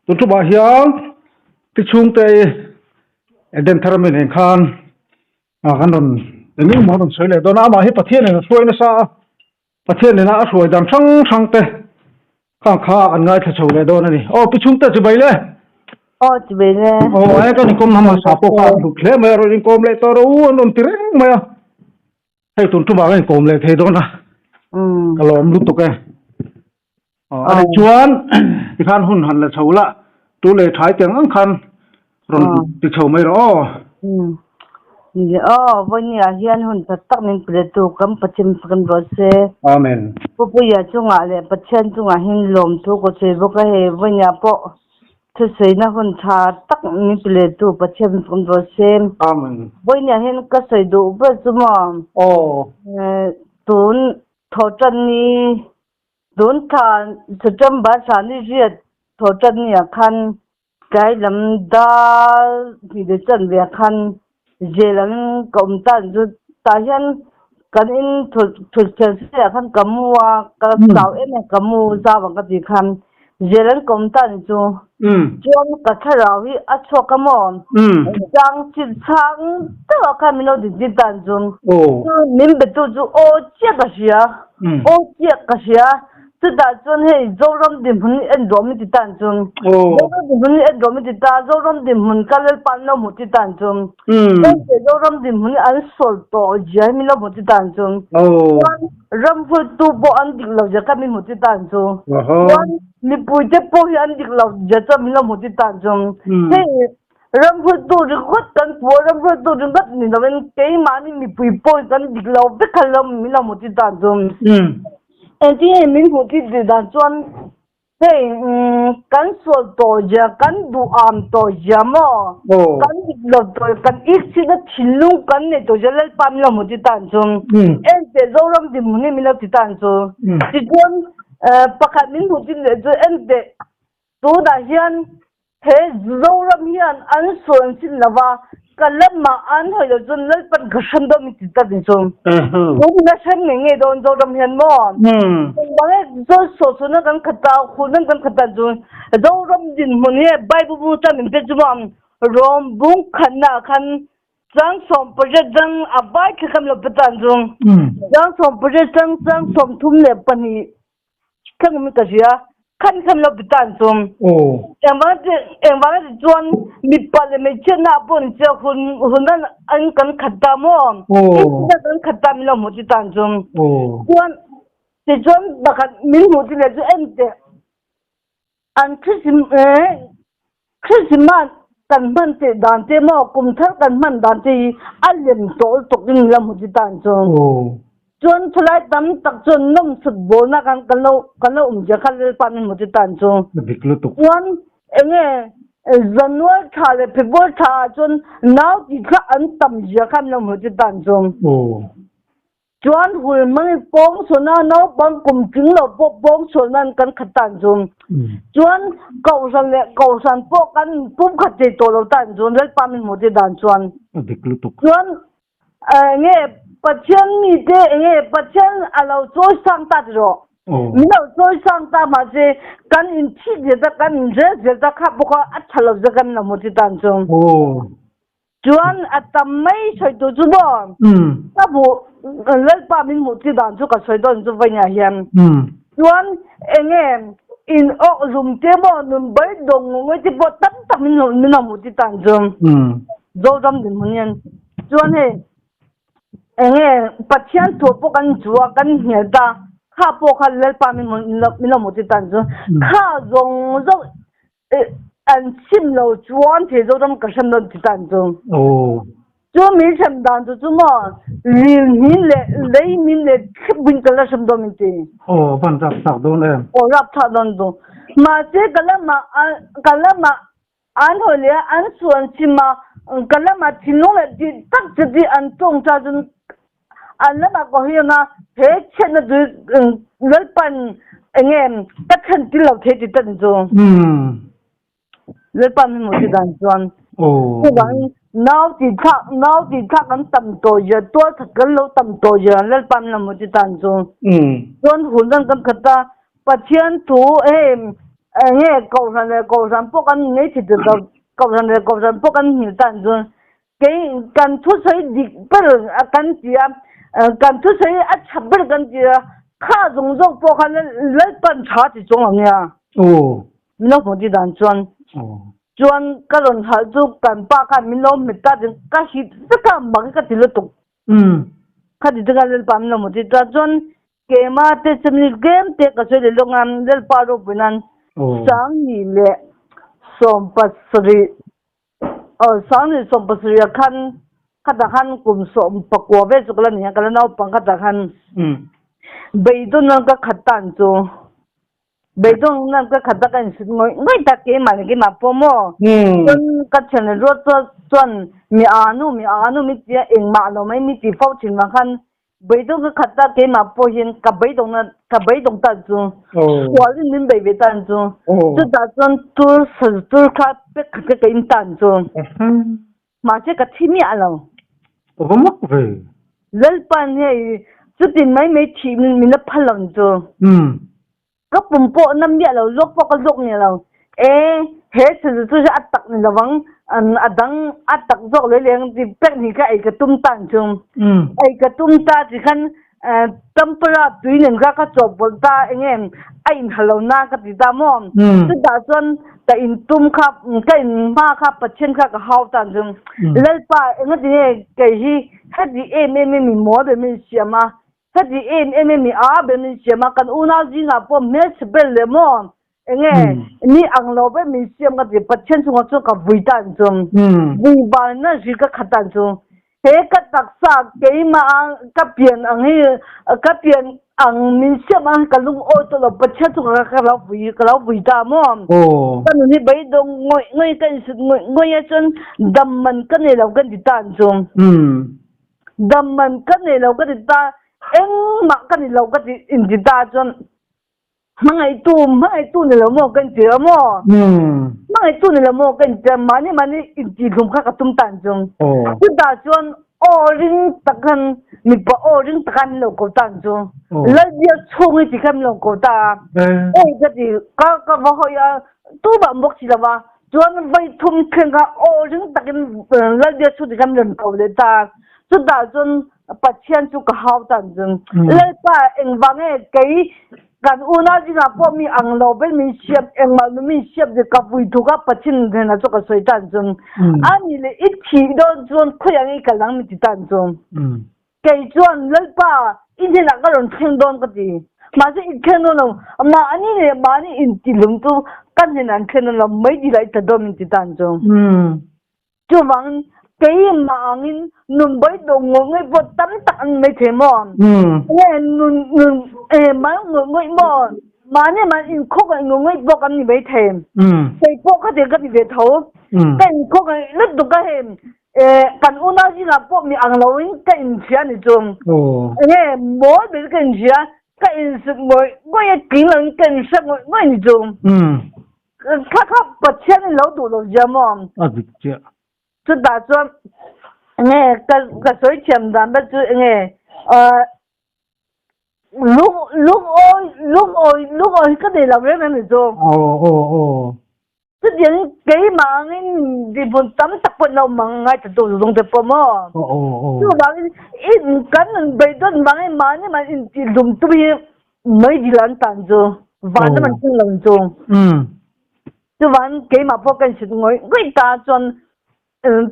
Tun tumah hian ti chhungte Eden thar ami nen khan ah kan rawn eng eng emaw an rawn sawi leh dawn a amah hi Pathian in a hruai nasa a Pathian nena a hruai dan hrang hrang te khang kha an ngaithla chho leh dawn a ni. Aw pi chhungte chibai le. Aw chibai le. Aw ai kan inkawm hmasa pawh kha an hlut hle mai a rawn inkawm leh tawh rawh u an rawn ti reng mai a. Hei tun tumah ka inkawm leh thei dawn a, ka lawm lutuk e. A ni chuan tikhan hun han la chho la, tu leh thai tiang ang khan rawn ti chho mai rawh aw. Ni le aw, vawinia hian hun tha tak min pe tu kan Pathian kan rawh se. Amen. Pu Puia chungah leh Pathian chungah hian lawmthu ka sawi bawk a, hei vawinia pawh Thusawiina hun tha tak min ti leh tu Pathian fawm rawh se. Amen. Vawinia hian ka sawi duh ber chu maw? Aw. Tun thawhtan ni, tun thla September thla ni riat thawhtan ni ah khan tlai lam dal hnih leh chanve ah khan zel angin ka awm tan chu tah hian kan in thuthleng se ah khan ka mu a ka chau em em ka mu zau ang ka tih khan zel an ka awm tan chu chuan ka thlarau hi a chhuak a maw chang chil chhang deuh ah khan min lo din tir tan chu min be tu chu aw chiah ka hria aw chiah ka hria. Chutah chuan hei Zoram dinhmun hi en duah min ti tan chun. Zoram dinhmun hi en duah min ti ta, Zoram dinhmun ka Lalpa an lo hmuh ti tan chun. Hengte Zoram dinhmun hi an sawl tawh zia hi min lo hmuh ti tan chun. Chuan ramhruaitu pawh an dik lo zia kha min hmuh ti tan chu. Chuan mipuite pawh hi an dik lo zia chuan min lo hmuh ti tan chun. Hei ramhruaitu ringawt kan hmu a, ramhruaitu ringawt ni lovin keimahni mipui pawh hi kan dik lo vek kha min lo hmuh ti tan chun. Engtin nge min hmuh tir tih dan chuan hei kan sual tawh zia, kan duham tawh zia maw, kan dik lo tawh kan ikchhitna thinlung kan nei tawh zia Lalpa min lo hmuh tir ta ang chu. Enteh Zoram dinhmun hi min lo ti ta ang chu. Tichuan pakhat min hmuh tir leh chu enteh Tunah hian he Zoram hian an sawn sin lo va, ka lamah an hawi lo chuan Lalpan ka hrem dawn min ti ta ni chu. Tun a hrem ngei ngei dawn Zoram hian maw? Engvang nge chuan sawhchhuahna kan khat ta, hunna kan khat ta chu Zoram dinhmun hi Bible bu chuan min pe chu maw? Rom bung khatnaah khan chang 18 chang a vai thla khan lo pe ta ang chu. Chang 18 chang chang 32 Khan min ka hria. Khan khan lo pitan chum. Engvang ti engvang ti chuan mipa leh hmeichhia na pawh ni che hun hun an an kan khat ta maw. Inna kan khat ta min lo hmuh ti tan chum. Chuan ti chuan pakhat min hmuh ti leh chu en teh an Christmas kan hman teh dan te maw kum thar kan hman dan te hi a lem tawh lutuk in la hmu ti tan chu. Chuan thulai tam tak chuan nawmsut bawlna kan kan lo kan lo um zia kha Lalpa min hmu ti tan chu. Dik lutuk. Chuan enge January thla leh February thla ah chuan nau ti thla an tam zia kha min lo hmu ti tan chu. Chuan hul hmang i pawng sualna naupang kum tling lo pawh pawng sualna an kan khat tan chu. Chuan kohhran leh kohhran pawh kan pumkhat thei tawh lo tan chu Lalpa min hmuh te dan chuan. A dik lutuk. Chuan enge Pathian mite enge Pathian a lo chawi sang ta ti rawh. Min lo chawi sang ta mahse kan inthih zel ta kan inrel zel ta kha pawh kha a tha lo zek an lo hmuh te tan chu. Chuan a tam mai sawi tur chu maw? Ka hmuh, Lalpa min hmuh chi dan chu ka sawi dawn chu vawiinah hian. Chuan enge in awk zum te maw, nun bai dawng ngawi te pawh tam tak min min lo hmuh chi tan chu. Zoram dinhmun hian. Chuan hei enge Pathian thu pawh kan chu a, kan hnial ta, kha pawh kha Lalpa min min lo hmuh chi tan chu. Kha zawng zawng An chim lo chuan thei Zoram ka hrem dawn ti tan chu. Chu mi hrem dan chu chu maw ril hmin leh lei hmin leh thlip buin ka la hrem dawn min ti. Aw van rap thlak dawn em. Aw rap thlak dawn tu. Mahse ka lamah ka lamah an hawi leh a an suan chim a ka lamah thinlung leh tih tak che ti an tawng ta chun An lamah ka hawi ang a, he chhiatna chu Lalpan enge ka thlen tir lo thei ti tan chu. Lalpan min hmuh ti dan chuan. Chuvangin Nau tih thlak nau tih thlak kan tam tawh zia tual that kan lo tam tawh zia an Lalpa min lo hmu ti tan chu. Chuan hun dan kan khat a, Pathian thu hei enge kohhran leh kohhran pawh kan ngei thei ta lo, kohhran leh kohhran pawh kan nghilh tan chuan kei kan thusawi dik ber a kan ti a, kan thusawi a tha ber kan ti a, kha zawng zawng pawh khan Lalpan tha ti chuang lo nia. Min lo hmu ti dan chuan. Chuan ka rawn halh chu kan pa khan min lo hmet ta ding ka hit vek a mak hi ka ti lutuk. Kha ti chuan Lalpa min lo hmu ti ta chuan keima te chemni tlem te ka sawi leh lawk a Lalpa ropui nan Sanghnih leh 70 aw Sanghnih 70 ah khan khatah khan kum 19 vel chu ka la ni a ka la naupang khatah khan beidawn nan ka khat tan chu. Beidawng nan ka khat a ka insut ngawih ngawih tak keimah leh keimah pawh maw? Chuan ka thian leh ruat chuan chuan mi a nu mi a nu mi tia engmah lo mai mi ti fo thin vang khan beidawng ka khat a keimah pawh hian ka beidawng na ka beidawng tan chu sual in min bei ve tan chu chutah chuan tur tur kha pek khat ka ka in tan chu mahse ka thi miah lo. Ka va mak ve. Lalpan hei chutin mai mai thih min la phal lo ni chu. Ka pum pawh na miah lo, zawk pawh ka zawk miah lo. E, he sazu chu a tak ni lovang, a dang a tak zawk leh leh ang ti pek ni kha ei ka tum ta ni chu. Ei ka tum ta ti khan tampara tui nen kha ka chawhpawlh ta enge a inha lo na ka ti ta maw. Chutah chuan ka intum kha, ka inhma kha Pathian kha ka hau ta ni chu. Lalpa engatinge kei hi heti em em in mi mawl ber min siam a, Heti em em em i a ber min siam a, kan unau zingah pawh hmelchhe ber leh maw enge ni ang lo ber min siam ka ti, Pathian chungah chuan ka vui ta ang chu, vui vangin na hri ka khat ang chu, he ka taksa keimah a ka pian ang hi ka pian ang min siam ang hi ka lungawi tawh lo, Pathian chungah ka lo vui ka lo vui ta maw, ka nun hi beidawng ngawih ngawih ka insut ngawih ngawih a chuan dam man ka nei lo ka ti ta ang chu. Dam man ka nei lo ka ti ta, engmah ka ni lo ka ti inti ta chuan hmangaihtu hmangaihtu ni lo maw ka inti a maw? Hmangaihtu ni lo maw ka inti a, mahni mahni intihhlum kha ka tum tan chung. Chutah chuan aw ring tak khan mipa aw ring tak khan min lo ko tan chu. Lalbia chhung i ti khan min lo ko ta a, awi ka ti ka ka va hawi a, tumah an bawk si lo va. Chuan voi thum thleng kha aw ring takin Lalbia chu tikhan rawn ko leh ta. Chutah chuan Pathian chu ka hau ta an chun. Lalpa engvang nge kei kan unau zingah pawh mi ang lo ber min siam engmah nu min siam ti ka vui thu kha Pathian hnenah chu ka sawi ta an chun. Ani leh i thih dawn chuan khawiah nge i kal ang min ti ta an chun. Kei chuan, Lalpa, i hnenah ka rawn thleng dawn ka ti. Mahse, i thleng dawn lo. Mahni leh mahni intihlum chu ka hnenah an thlen dawn lo, mai dila i tla dawn min ti ta ang chu. Chuvangin, keimah angin nun bawihdawh ngawih ngawih pawh tam tak an mai thei maw? Nge nun nun mal ngawih ngawih maw? Mahni mahni inkhawk ngawih ngawih pawh kan ni mai thei. Kei pawh khatiang ka ti ve tho. Ka inkhawk lutuk a hei. Kan unau zingah pawh mi ang loin ka inhria ni chu. Enge mawi ber ka inhria, ka insuk ngawih ngawih a tling loin ka inhria ngawih ngawih ni chu. Thla kha Pathian in lo duh lo zia maw? A dik chiah. Chutah chuan enge ka sawi thiam dan ber chu enge lung lungawi lungawi lungawi ka nei lo reng reng ni chu. Aw aw aw. Chutiang keimah angin dinhmun tam tak pawh lo mang ngai ta tu zung te pawh maw. Chuvangin in kan nun beidawn vangin mahni mahni intihhlum tum hi mai dil an tan chu van lam an thleng lo chu. Chuvangin keimah pawh ka insit ngawih ngawih ta chuan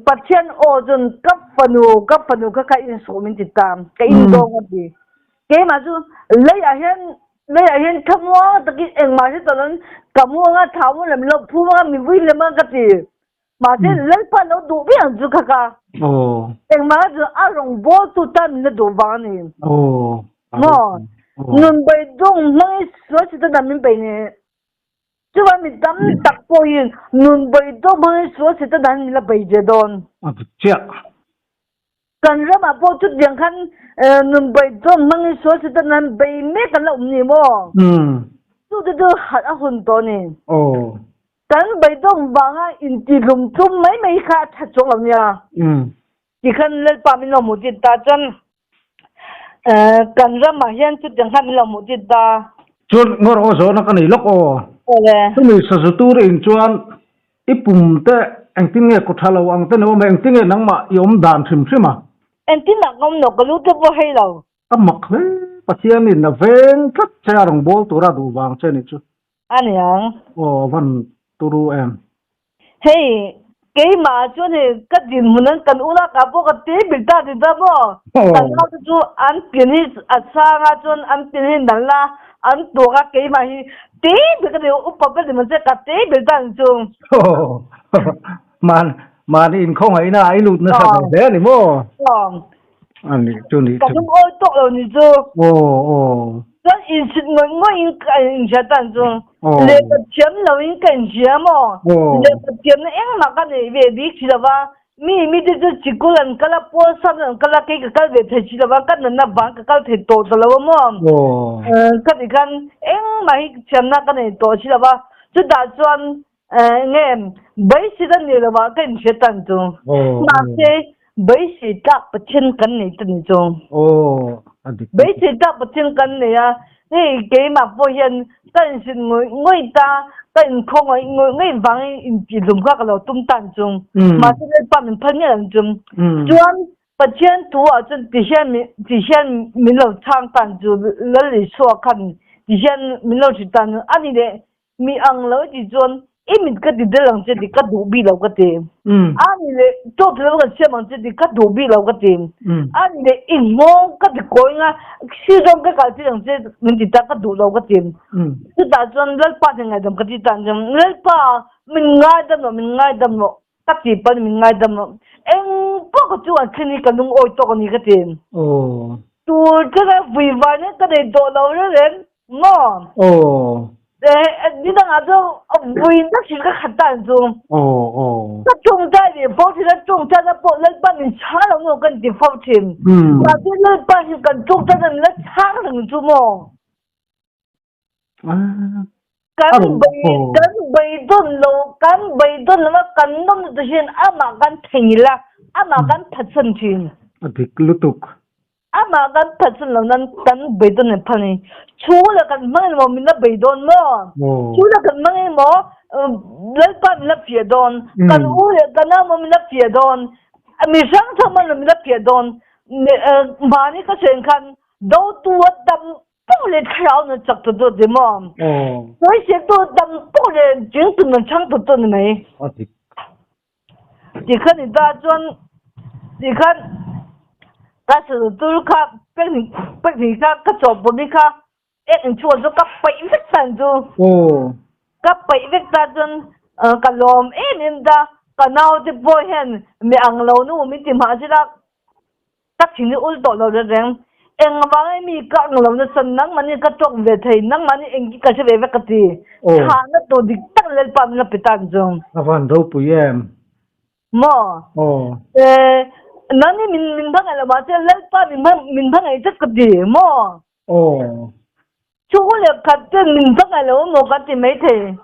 Pathian aw chuan ka fanu ka fanu kha kha insawh min ti ta ka indawng a ti. Keimah chu leiah hian leiah hian thlamuang takin engmah hre tawh loin ka mu anga thau mu lem lo phum anga mi vui lem anga ka ti. Mahse Lalpa lo duh viau ang chu kha ka. Engmah chu a rawngbawl tu tan min la duh vang a ni. Maw nun beidawng hmangin sual si tan min bei ni. Chuan mi tam tak pawhin nun beidawng hmangin sual si tan an min la bei ve dawn. A dik chiah. Kan ramah pawh chutiang khan nun beidawng hmangin sual si tan an bei mek an la awm ni maw? Chu te chu harh a hun tawh a ni. Aw. Kan beidawng vanga intihlum tum mai mai kha a that chuang lo nia. Tikhan Lalpa min lo hmuh tir ta chuan kan ramah hian chutiang khan min lo hmuh tir ta. Chuan ngawr aw zawhna ka nei lawk aw. Awle. Chumi sazu tur in chuan i pum te engtin nge kawtha lo ang te ni awm e, engtin nge nangmah i awm dan hrim hrim a? Engtin ah ka awm lo, ka lu te pawh hei lo. Ka mak hle, Pathianin a veng tlat che a rawn bawl tura duh vang che ni chu. A niang. Aw van turu em. Hei keimah chuan hei ka dinhmun an kan ula ka pawh ka te bil ta ti ta maw. Kan nau te chu an pian hi a sang a chuan an pian hi nal a an tuak a keimah hi te bil ka ti upa ber ti mahse ka te bil ta ni chu. Man mahni inkhawngaihna a i lut nasa ve hle a ni maw? A nih chu nih chu. Ka lung awi tawk lo ni chu. Aw aw. Chuan insit ngawih ngawih in ka inhria tan chu. Lehkha thiam lo in ka inhria maw? Lehkha thiamna engmah ka nei ve bik si lo va. Mi mite chu sikul an kal a, pawl sam an kal a, kei ka kal ve thei si lo va, ka natna vang ka kal thei tawh ta lo a maw? Ka ti khan engmah hi thiamna ka nei tawh si lo va. Chutah chuan Nge beisei a ni lo ah ka inhria tan chu. Mahse beisei tlak Pathian kan nei ta ni chu. Beisei tlak Pathian kan nei a, hei keimah pawh hian ka insit ngawih ngawih ta, ka inkhaw ngawih ngawih ngawih vangin intihhlum kha ka lo tum tan chu. Mahse Lalpa min phal miah lo chu. Chuan Pathian thu ah chuan ti hian ti hian min lo chhang tan chu Lal Isua khan ti hian min lo hrilh tan chu a ni leh Mi ang lo i tih chuan i mit ka ti del ang che tih ka duh bik lo ka ti. A ni leh tawp lo kan siam ang che tih ka duh bik lo ka ti. A ni leh i nghawng ka ti kawi nga si zawng ka kal tir ang che min ti ta ka duh lo ka ti. Chutah chuan Lalpa hnen ngaidam ka ti tan chuan Lalpa min ngaidam rawh min ngaidam rawh ka ti pawn min ngaidam rawh. Eng pawh ka chu an thlen hi ka lungawi tawk a ni ka ti. Tur thleng a vui vai nen ka nei tawh lo reng reng. Maw? Aw. Eh, ni dangah chu vui na thil ka khat ta chu. Aw, aw. Ka tawngtai ve fo thin a, tawngtai na pawh Lalpa min chhang lo maw kan ti fo thin. Mahse Lalpa hi kan tawngtai na min la chhang reng chu maw? Kan bei kan beidawn lo kan beidawn lo a kan nawm na te hian amah kan thei la, amah kan phatsan thin. A dik lutuk. Amah kan phatsan lo nan kan beidawn in phal ni. Chu le kan hmang in maw min la beidawn maw? Chu le kan hmang in maw Lalpa min la fiah dawn? Kan u le kan nau maw min la fiah dawn? Mi hrang hrang maw min la fiah dawn? Mahni ka sawi khan dotu a tam poh leh thlarau na chak tu tu ti maw? Sawiseltu a tam poh leh chingtu na chhang tu tu ni mai. Tikhan i ta chuan tikhan ka sazu tur kha pek pek hnih kha ka chawhpawlh hi kha ek in chhuah chu ka paih vek tan chu ka paih vek ta chuan ka lawm em em ta ka naute pawh hian mi ang lo nu min ti hmah zela Ka thin i ul tawh lo reng reng. Engvang i mi ka ang lo nasa nangmahni ka tawk ve thei, nangmahni engkim ka hre ve vek ka ti. Chhahna tur dik tak Lalpa min la pe tan chu. A van ropui em? Maw? Aw. Eh, nangni min min hmangaih lo mahse Lalpa min min hmangaih zet ka ti, maw? Aw. Chu leh khat ten min hmangaih lo emaw kan ti maithei.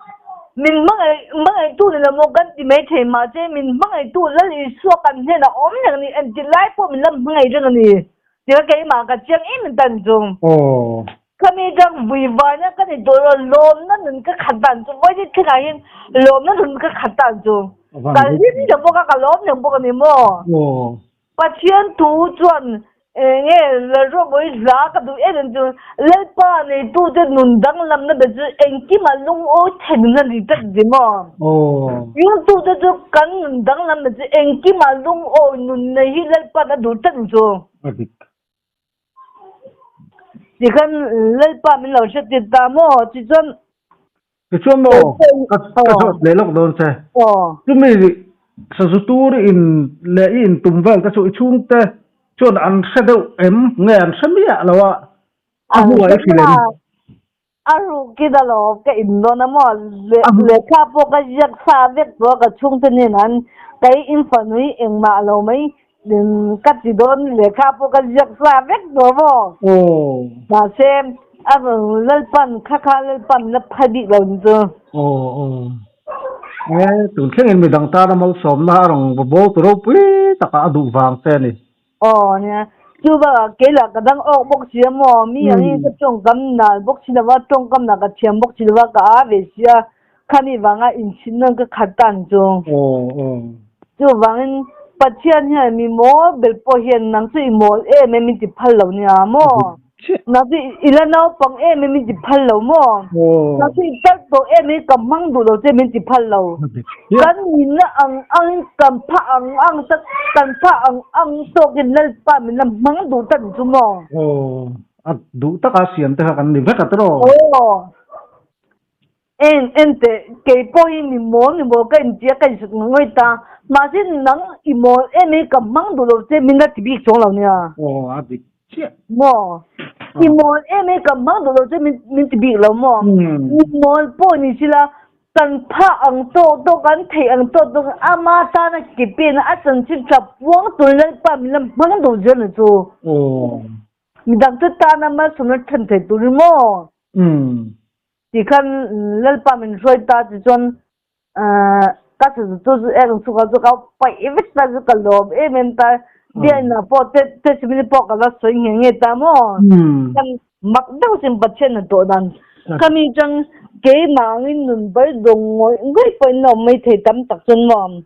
Min hmangaih hmangaihtu ni lo maw kan ti maithei mahse min hmangaihtu Lal Isua kan hnenah awm reng a ni, engti lai pawh min la hmangaih reng a ni tia keimah ka chiang em em tan chu. Aw. Khami chang vui vaina ka ni tawh lo, lawmna nun ka khat dan chu vawiin thlengah hian lawmna nun ka khat dan chu. Ka hlim reng bawk a, ka lawm reng bawk a ni maw? Aw. Pathian thu chuan enge Lalruatbawi hla ka duh em em chu Lalpa neitute nun danglamna ber chu engkimah lungawi thei nun a ni tlat ti maw? Ringtute chu kan nun danglamna chu engkimah lungawi nun nei hi Lalpa'n a duh tlat chu. Tikhan Lalpa min lo hriattir ta maw? Tichuan. Tichuan maw ka ka zawt leh lawk dawn che. Chumi sazu tur i in leh i in tum vel te chu i chhungte chuan an hre deuh em nge an hre miah lo a a hnuah i hrilh em? A ruk in alawm ka in dawn a maw lehkha pawh ka ziak sa vek tawh a ka chhungte nen an kei in fanu hi engmah lo mai Ka ti dawn lehkha pawh ka ziak sa vek tawh maw? Mahse, a Lalpan kha kha Lalpan la phal bik lo ni chu. E, tun thlengin midang tana malsawmna a rawn va bawl tu ropui takah a duh vang che a ni. Aw nia, chu bakah kei lah ka dang awk bawk si a maw, mi angin ka tawngkam nal bawk si lova, tawngkam lah ka thiam bawk si lova, ka a ve si a, khami vanga inchhin nawn ka khat ta ang chu. Aw aw. Chuvangin Pathian hian mi mawl ber pawh hian nang chu i mawl em em min ti phal lo nia maw? Nang chu i la naupang em em min ti phal lo maw? Nang chu i tal tawh em em ka hmang duh lo che min ti phal lo. Kan nihna ang angin kan pha ang ang tak kan pha ang ang tawkin Lalpa min la hmang duh tak chu maw? Aw, a duh taka siam te kha kan ni vek a tiraw? Aw. En, en teh, kei pawh hi mi mawl, mi mawl ka inti a, ka insut ngawih ngawih ta. Mahse nang i mawl em hi ka hmang duh lo che, min la ti bik chuang lo nia. Aw, a dik chiah. Maw? I mawl em hi ka hmang duh lo che, min, min ti bik lo maw? Mi mawl pawh ni sila, kan phah ang tawk tawk, kan theih ang tawk tawk, ama tana ke pen a chanchin tha puang tur Lalpa min la hmang duh zel ni chu. Aw. Midang te tana malsawmna then thei tur ni maw? Umm. Ti khan Lalpa min hruai ta ti chuan ka sazu chu chu ek chhungah chu ka paih vek ta chu ka lawm em em ta. Biakinn ah pawh testimony pawh ka la sawi nghe nghe ta maw. Kan mak deuh sin Pathian a tawh dan. Khami chang keimah angin nun bai dawng ngawih ngawih pawhin a awm mai thei tam tak chuan maw.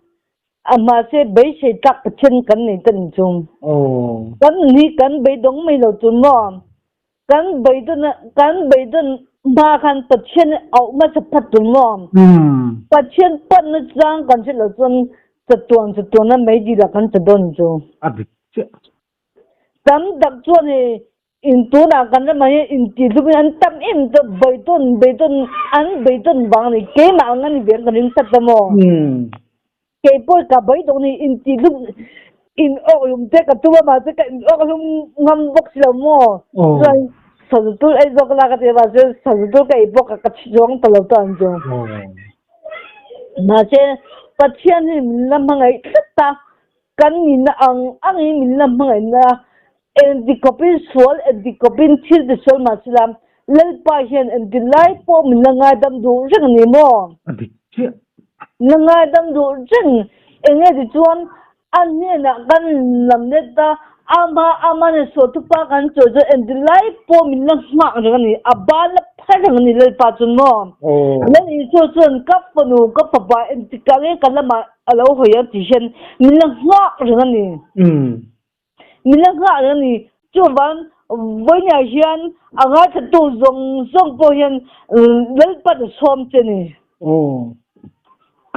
A mahse beisei tlak Pathian kan nei ta ni chu. Kan ni kan beidawng mai lo chu maw. Kan beidawn kan beidawn hma khan Pathian auh hmasa phat tur maw? Pathian panna chang kan hriat loh chuan chatuan chatuana mei dil ah kan che dawn chu. A dik chiah. Tam tak chuan hei in tunah kan ramah hian intihhlum hi an tam em chu beidawn beidawn an beidawn vang a ni. Keimah ang a ni ve ang ka ring tlat a maw? Kei pawh ka beidawng ni intihhlum in awkhlum te ka tum a mahse ka in awkhlum ngam bawk si lo maw? Chuan sazu tul ei zawk la ka ti a mahse sazu tul ka ei bawk a ka thi zawng ta lo ta ang chu. Mahse Pathian hi min la hmangaih tlat a, kan nihna ang angin min la hmangaihna engti kawpin sual engti kawpin thil ti sual mahse la Lalpa hian engti lai pawh min la ngaidam duh reng a ni maw? A dik chiah. La ngaidam duh reng. Enge tichuan a hnenah kan lam let a, ama amane sualtupa kan chawi chuan engti lai pawh min la nghak reng a ni, a ban la phar reng a ni Lalpa chuan maw? Lal Isua chuan ka fanu, ka fapa engtikah nge ka lamah a lo hawi ang tih hian min la nghak reng a ni. Min la nghah reng a ni. Chuvang vawiinah hian a ngaithatu zawng zawng pawh hian Lalpan a sawm che ni.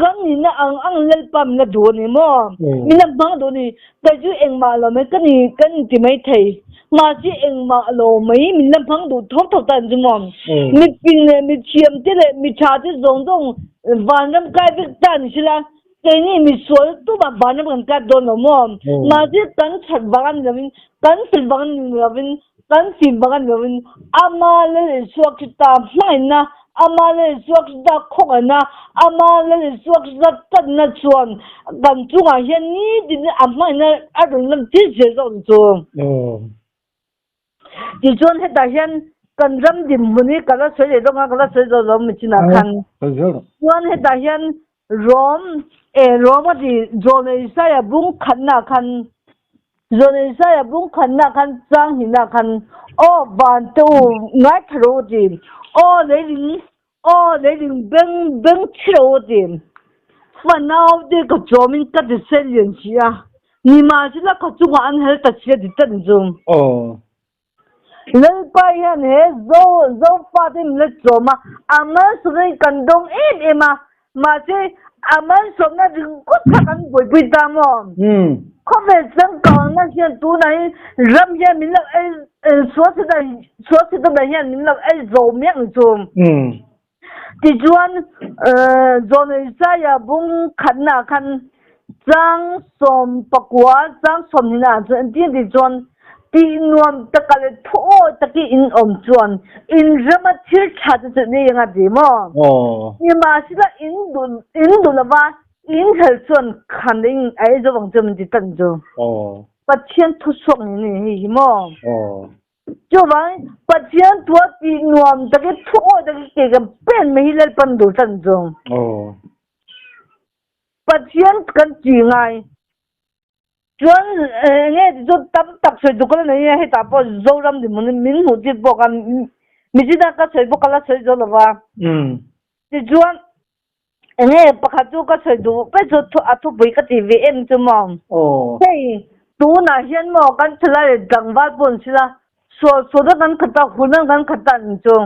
Kan nihna ang ang Lalpa min la duh a ni maw? Min la hmang duh a ni. Kei chu engmah lo mai ka ni kan inti mai thei. Mahse engmah lo mai min la hmang duh thawk thawk ta ang chu maw? Miping leh mithiam te leh mitha te zawng zawng vanram kai vek ta ni sela Keini misual tumah vanram kan kap dawn lo maw? Mahse kan that vang a ni lovin, kan fel vang a ni lovin, kan fim vang a ni lovin, Ama Lal Isua Krista hmangaihna, Ama Lal Isua Krista khawngaihna, Ama Lal Isua Krista tanna chuan kan chungah hian nitin a hmangaihna a rawn lan tir zel zawk ni chu. Tichuan hetah hian kan ram dinhmun hi ka la sawi leh dawn a, ka la sawi zawh lo michinah khan. Chuan hetah hian Rom, e Rom a ti, Zawlnei Isaiah bung khatnaah khan, Zawlnei Isaiah bung khatnaah khan chang hnihnaah khan, Aw vante u, ngaithla rawh u a ti, Aw leiling, aw leiling beng beng chhi rawh u a ti. Fanaute ka chawmin ka ti sel lian si a, Nimahsela khaw chungah an hel ta si a ti tlat chu. Aw. Lalpa hian he Zo Zofate min la chawm a, a malsawmna hi kan dawng em em a, mahse a malsawmna ringawt kha kan buaipui ta maw? Khawvel changkangna hian tunah hi ram hian min lo ei sualsita sualsita hian min lo ei zo miah ang chu. Tichuan, John Isaiah bung khatnaah khan chang 19 chang 20ah chuan engtin ti chuan tih nuam taka leh thuawi takin in awm chuan in rama thil tha te chu nei anga ti maw? Nimahsela in duh in duh lova in hel chuan khan in a ei zo vang chuan min ti tlat chu. Pathian thuchhuak ni ni hei hi maw? Chuvang Pathian tua tih nuam takin thu awi takin ke kan pen mai hi Lalpan duh tlat ang chu. Pathian kan ti ngai. Chuan enge ti chu tam tak sawi tuk la nei a, hetah pawh Zoram dinhmun min hmuh tir pawh khan michina ka sawi pawh ka la sawi zo lo va. Tichuan enge pakhat chu ka sawi duh pek chu a thupui ka ti ve em chu maw. Hei tunah hian maw kan thalai leh tlangval pawh an si la, sual sualna kan khat a, hunna kan khat a ni chu.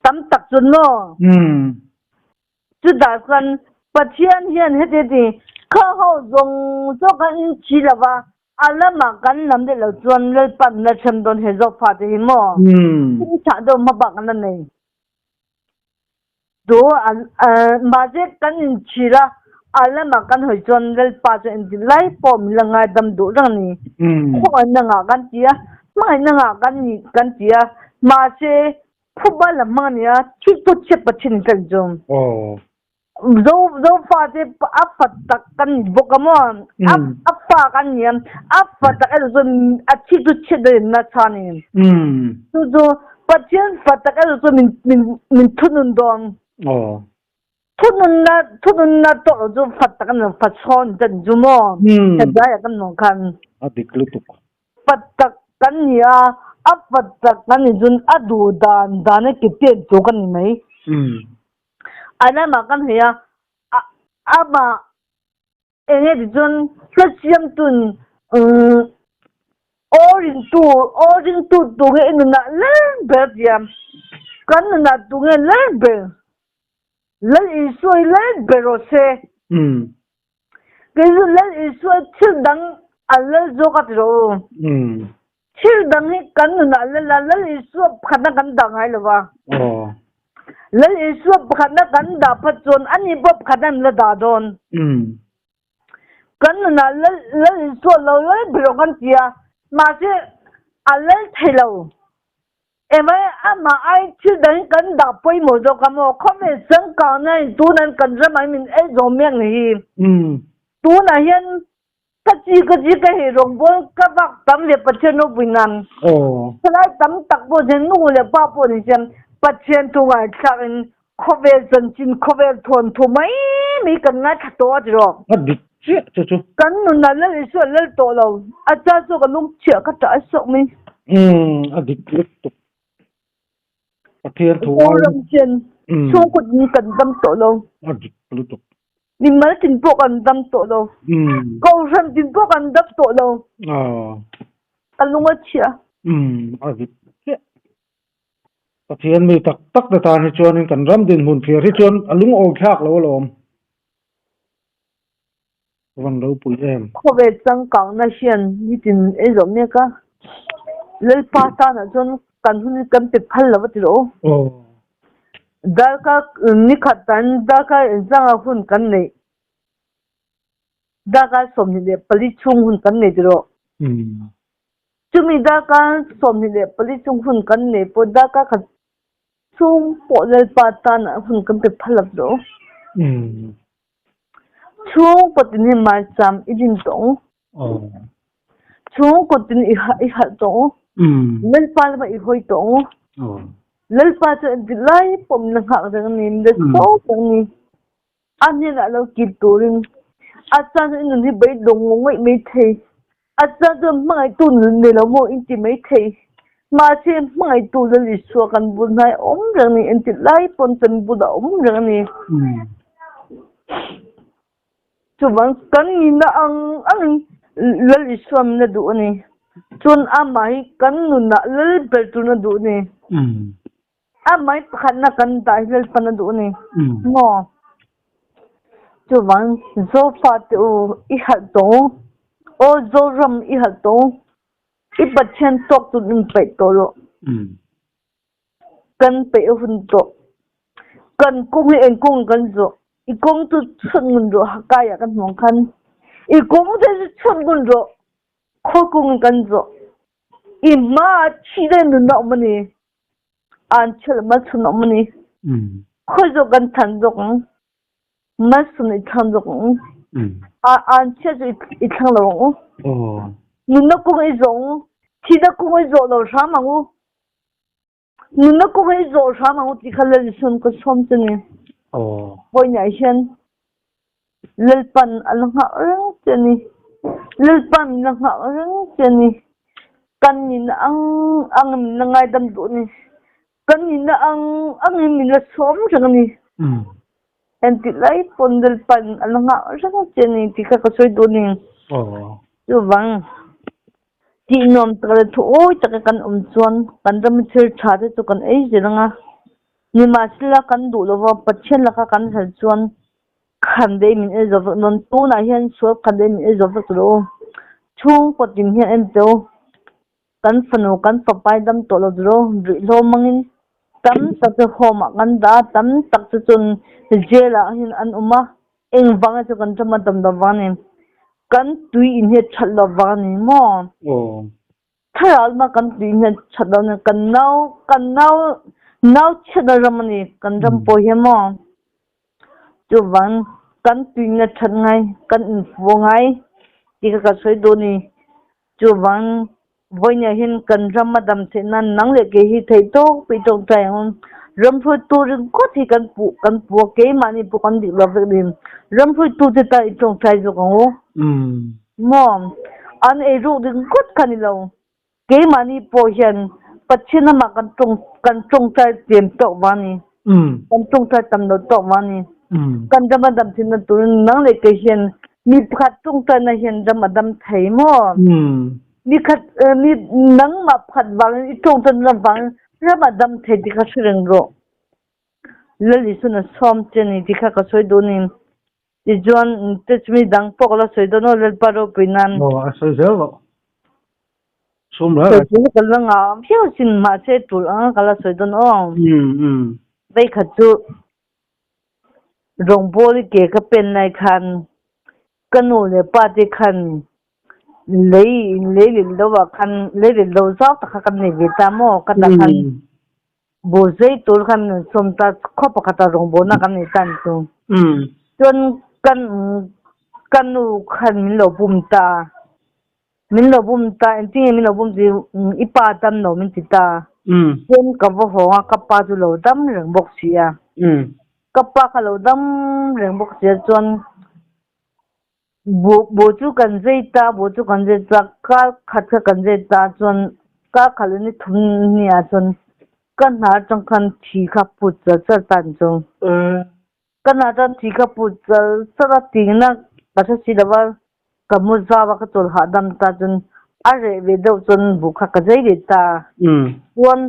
Tam tak chuan maw. Chutah chuan Pathian hian heti ti, Kha ho zawng zawng kan inchhi lo va, a lamah kan lam leh lo chuan Lalpa min la hrem dawn he zawk fate hi maw? Thil chhah deuh hma bak an la nei. Tu mahse kan inchhir a, a lamah kan hawi chuan Lalpa chuan engti lai pawh min la ngaidam duh reng a ni. Khawngaihna ngah kan ti a, hmangaihna ngah kan ni kan ti a, mahse Phuba lam hmang a nia, thil chu chhiat Pathian in kan zawm. Zo zo fate a fa tak kan ni bawk a maw? A a fa kan ni a, a fa tak erawh chuan a thil chu chhiat dawn in nasa a ni. Chu chu Pathian fa tak erawh chuan min min min thunun dawn. Thununna thununna tawh lo chu fa tak a ni lo, fa chhawn kan chu maw? Hetlai ah kan hmuh khan. A dik lutuk. Fa tak kan ni a, a fa tak kan nih chuan a duh dan dan a ke pen tur ka ni mai. A lamah kan hei a, amah eng nge ti chuan hla siamtun aw ringtu aw ringtu tur nge i nunah lal ber a ti a, kan nunah tur nge lal ber, Lal Isua hi lal ber rawh se. Kei chu Lal Isua thil dang a lal zawk a ti rawh u. Thil dang hi kan nunah lal a, Lal Isua pakhatna kan dah ngai lo va. Lal Isua pakhatna kan dah phat chuan ani pawh pakhatna min la dah dawn. Kan nunah Lal Lal Isua lo lal ber rawh kan ti a, mahse a lal thei lo. Emai amah ai thil dang hi kan dah pawimawh zawk a maw? Khawvel changkangna in tunah kan ramah hi min ei zawm mek ni hi. Tunah hian ka chi ka chi ka hei rawngbâwl ka vak tam leh Pathian ropui nan thalai tam tak pawh hian nu leh pa pawh ni se Pathian thu ngaithlak in khawvel chanchin khawvel thawnthu mai mai kan ngaithla tawh a ti rawh. A dik chiah chu chu. Kan nunah Lal Isua lal tawh lo, a cha chu ka lungchhiah ka ṭah a sawk mai. Umm a dik lutuk. Pathian thu ai. Zoram hian chhungkaw din kan dam tawh lo. A dik lutuk. Mimal tin pawh kan dam tawh lo. Kohhran tin pawh kan dam tawh lo. Ka lung a chhia. Umm a dik chiah. Pathian mi tak tak te tan hi chuanin kan ram dinhmun thlir hi chuan a lungawi thlak lo alawm. Van ropui em. Khawvel changkangna hian nitin ei zawh mek a, Lalpa tanah chuan kan hun hi kan pe phal lo va ti rawh u. Darkar nikhat tan darkar inchanga hun kan neih, darkar 24 chhung hun kan nei ti rawh. Chumi darkar 24 chung hun kan nei pawh darkar khat chhung pawh Lalpa tanah hun kan pe phal lo ti rawh u. Chhungkaw tin hi maicham i din tawh u. Chhungkaw tin i i harh tawh u. Lalpa lamah i hawi tawh u. Lalpa chu engtik lai pawh min la nghak reng a ni, min la sawp reng a ni. A hnenah lo kir turin a chan chu i nun hi beidawng ngawih mai thei. A chan chuan hmangaihtu nun nei lo maw in ti mai thei. Mahse hmangaihtu Lal Isua kan bul hnai a awm reng a ni, engtik lai pawn kan bulah a awm reng a ni. Chuvang kan nihna ang angin Lal Isua min la duh a ni. Chuan amah hi kan nunah lal ber turin a duh a ni. Amah hi pakhatna kan dah hi Lalpan a duh a ni. Maw? Chuvang Zofate u i harh tawh u. Aw Zoram i harh tawh u. I Pathian tawk tun in peih tawh rawh. Kan peih a hun tawh. Kan kawng hi eng kawng kan zawh. I kawng chu chhun ngun rawh Hakai ah kan hmuh ang khan. I kawng te chu chhun ngun rawh. Khawi kawng in kan zawh. I hma ah thi daih nunna a awm a ni. An chhelh malchhun a awm a ni. Khawi zawk kan thlan zawk ang? Malchhun i thlang zawk ang u. An chhiat chu i thlang lo ang u. Nunna kung i zawh ang u. Thihna kung i zawh lo hram ang u. Nunna kung i zawh hram ang u ti kha Lal Isuan ka sawm che ni. Vawiinah hian. Lalpan a la nghah reng che a ni. Lalpa min la nghah reng che a ni. Kan nihna ang angin min la ngaidam duh a ni. Kan nihna ang angin min la sawm reng a ni. Engtik lai pawn Lalpan a la nghah reng che a ni tih kha ka sawi duh a ni. Chuvang tih nuam tak leh thu awi taka kan awm chuan kan ram thil tha te chu kan ei zel ang a. Nimahsela kan duh lova Pathian laka kan hal chuan khan daih min ei zo vek dawn. Tunah hian sual khan daih min ei zo vek tawh lo. Chhungkaw tin hian en teh u. Kan fanu kan fapa hi dam tawh lo tawh lo. Ruihhlo hmangin tam tak chu home ah kan dah a, tam tak chu chuan jail ah hian an awm a. Engvang chu kan ram a dam lo vang a ni. Kan tui in hi a that lo vang a ni maw? Thlarau lama kan tui hian that lo nen kan nau kan nau nau chhiatna ram a ni kan ram pawh hian maw chuvang kan tuina that ngai kan infuh ngai tih kha ka sawi duh a ni chuvang vawiinah hian kan ram a dam theih nan nang leh kei hi theih tawk pawh i tawngtai ang ramhruaitu ringawt hi kan puh kan puh a keimahni pawh kan dik lo vek a ni ramhruaitu te tan i tawngtai zawk ang u. Maw? An ei ruk ding ngawt kha ni lo. Keimahni pawh hian Pathian lamah kan tawng kan tawngtai tlem tawk vang a ni. Kan tawngtai tam lo tawk vang a ni. Kan ram a dam thinna turin nang leh kei hian mi pakhat tawngtaina hian ram a dam thei maw? Mi khat mi nangmah pakhat vangin i tawngtaina vangin ram a dam thei tih kha hre reng rawh. Lal Isuan a sawm che a ni tih kha ka sawi duh a ni. Tichuan, chumi dang pawh ka la sawi dawn aw Lalpa ropui nan. Aw, a sawi zel rawh. Sum reng reng. Sawi ka la ngah viau sin, mahse tul anga ka la sawi dawn aw. Veikhat chu rawngbawl i ke ka pen lai khan ka nu leh pa te khan lei lei leh lo ah khan lei leh lo zau tak kha kan nei ve ta maw ka tah khan Bu zei tur khan min sawm ta khaw pakhat ah rawngbawlna kan nei ta ni chu. Chuan kan ka nu khan min lo bum ta. Min lo bum ta engtin nge min lo bum ti i pa dam lo min ti ta. Chuan ka va hawng a ka pa chu lo dam reng bawk si a. Ka pa kha lo dam reng bawk si a chuan Bu bu chu kan zei ta bu chu kan zei ta kar khat kha kan zei ta chuan kar khat leh ni thum ni ah chuan ka hna atang khan thi kha put chal chal ta ni chu ka hna atang thi kha put chal chal a tingna ka hre si lova ka mu zau a ka chawl hahdam ta chuan a reh ve deuh chuan bu kha ka zei leh ta chuan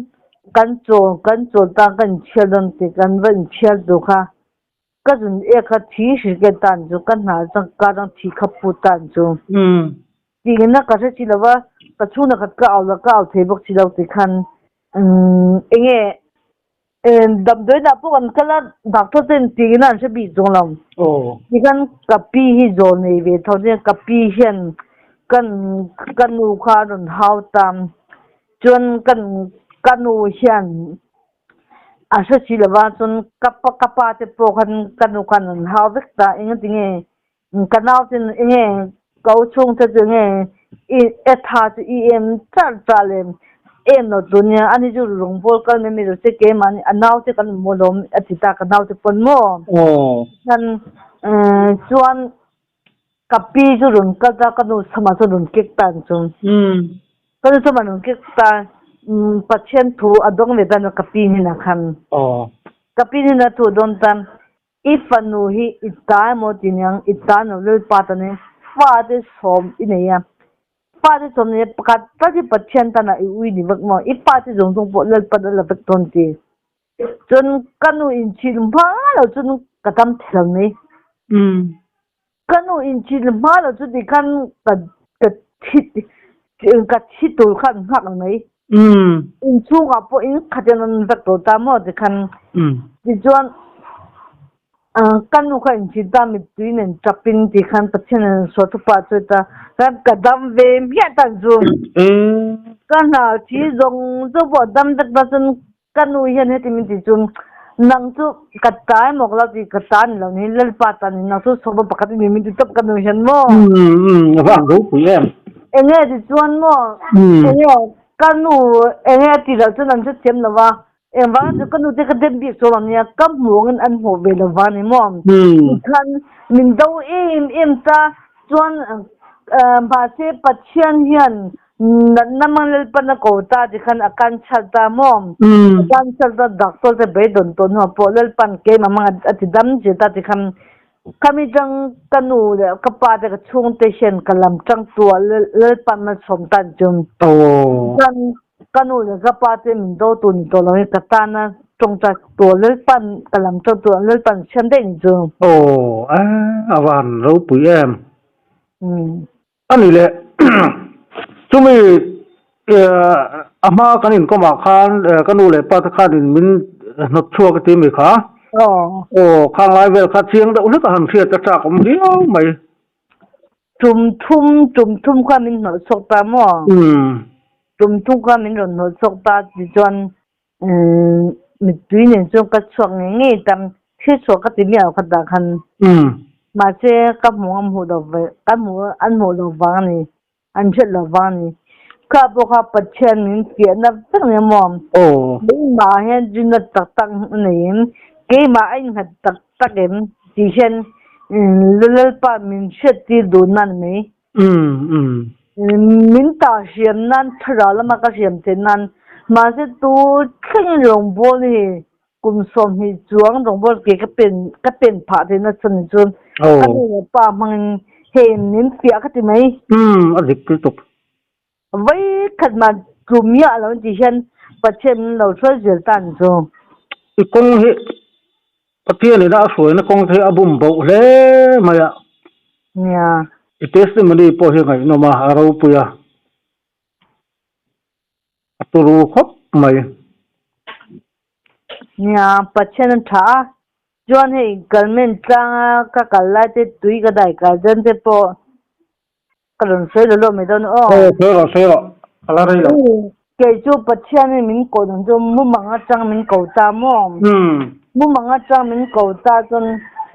kan chawl kan chawl ta kan inchhiar dawn tih kan va inchhiar tur kha. Ka zun e kha thi hrilh tan chu ka hna chang ka dang thi kha put tan chu. Tiin na ka hre si lova ka chhungna khat ka au la ka au thei bawk si lo ti khan enge damdawi dah pawh kan kal a doctor ten tiin an hre bik zawng lo. Ti khan ka pi hi zawl nei ve tho nia ka pi hian kan ka nu kha a rawn hau ta chuan kan ka nu hian A hre si lova chuan ka pa ka pa te pawh khan ka nu khan an hau vek ta engati nge ka nau ten enge ka u chhung te chu enge i e tha chu i em char char lem em lo tur nia ani chu rawngbawl kal mai mai lo se keimahni a nau te kan awm alawm a ti ta ka nau te pawn maw khan chuan ka pi chu rawn kal ta ka nu samah chuan rawn kek ta ang chu ka nu samah rawn kek ta Pathian thu a dawng ve ta ka pi hnenah khan ka pi hnenah thu a dawn ta i fanu hi i ta emaw ti niang i ta no Lalpa ta nia fate sawm i nei a fate sawm nei a pakhat tal hi Pathian tana i ui ni vek maw i fate zawng zawng pawh Lalpan a la vek dawn ti. Cun ka nu in chin hma lo cun ka tam thei lo ni. Ka nu in chin hma lo cu ti khan ka ka thi ka thi tur khan hngak mai. Inn chungah pawh inn khat in an vek ko ta maw ti khan. Tichuan Ka nu kha inchhin ta mittui nen tap in ti khan Pathian in sual thupa a chawi ta. Khan ka dam ve hmiah tan chu. Ka hna thi zawng zawng pawh a dam vek ta chuan ka nu hian heti min ti chu nang chu ka ta emaw ka lo ti ka ta ni lo ni Lalpa ta ni nang chu sawma pakhat i ni min ti tawp ka nu hian maw. A va ang ropui em. Enge ti chuan maw enge ka nu enge a ti loh chuan an hrethiam lo va. Engvang chu ka nu te ka dem bik chuang lo nia, ka hmuh angin an hmuh ve lo vang ni maw? Tikhan min do em em ta, chuan mahse Pathian hian natna hmang Lalpan a ko ta tikhan a kan chhal ta maw? A kan chhal ta doctor te beidawn tawh hnuah pawh Lalpan keimah hmang a ti dam che ta tikhan Khami tang ka nu leh ka pa te ka chhungte hian ka lam tang tu ah Lalpan malsawm tan chu chuan ka nu leh ka pa te min do tu ni tawh lo in ka tana tawngtai tu ah Lalpan ka lam tang tu ah Lalpan siam daih ni chu. Aw a van ropui em. A ni le, chumi a hma kan inkawm ah khan ka nu leh pa te khanin min hnawt chhuak a ti mi kha. Aw, khang lai vel kha chiang deuh hlek a han hriat a chak awm viau mai. Tum thum, tum thum kha min hnawt chhuak ta maw? Tum thum kha min rawn hnawt chhuak ta tichuan Mittui nen chuan ka chhuak ngei ngei tam thil chhuah ka ti miah kha tah khan mahse ka hmuh ang hmuh lo ve ka hmuh an hmuh lo vang a ni an hriat lo vang a ni kha pawh kha Pathian min fiahna vek nia maw keimah ah hian rinna tak tak a nei em keimah a innghat tak tak em tih hian Lalpa min hriat tir duh na a ni mai. Min tah hriam nan thlarau lama ka hriam theih nan mahse tu thlengin rawngbâwl hi kum 20 chuang rawngbâwl ke ka pen ka pen phah theih nasa ni chu ka nu leh pa hmangin hei min fiah ka ti mai. A dik lutuk. Vawikhat mah tlum miah lo tih hian Pathian min lo hruai zel ta ni chu. I kawng hi Pathian ina a hruaina kawng te hi a bum boh hle mai a. Nia. I testimony pawh hi ngaihnawm a, a ropui a. A turu khawp mai. Nia, Pathian a tha a. Chuan hei kalmen tlanga ka kal lai te tui ka dai kai dawn te pawh Ka rawn sawi lo lo mai dawn aw. Aw sawi rawh sawi rawh ka la rei lo. Kei chu Pathian in min koh dan chu mumang atang min ko ta maw? Mumang atang min ko ta chuan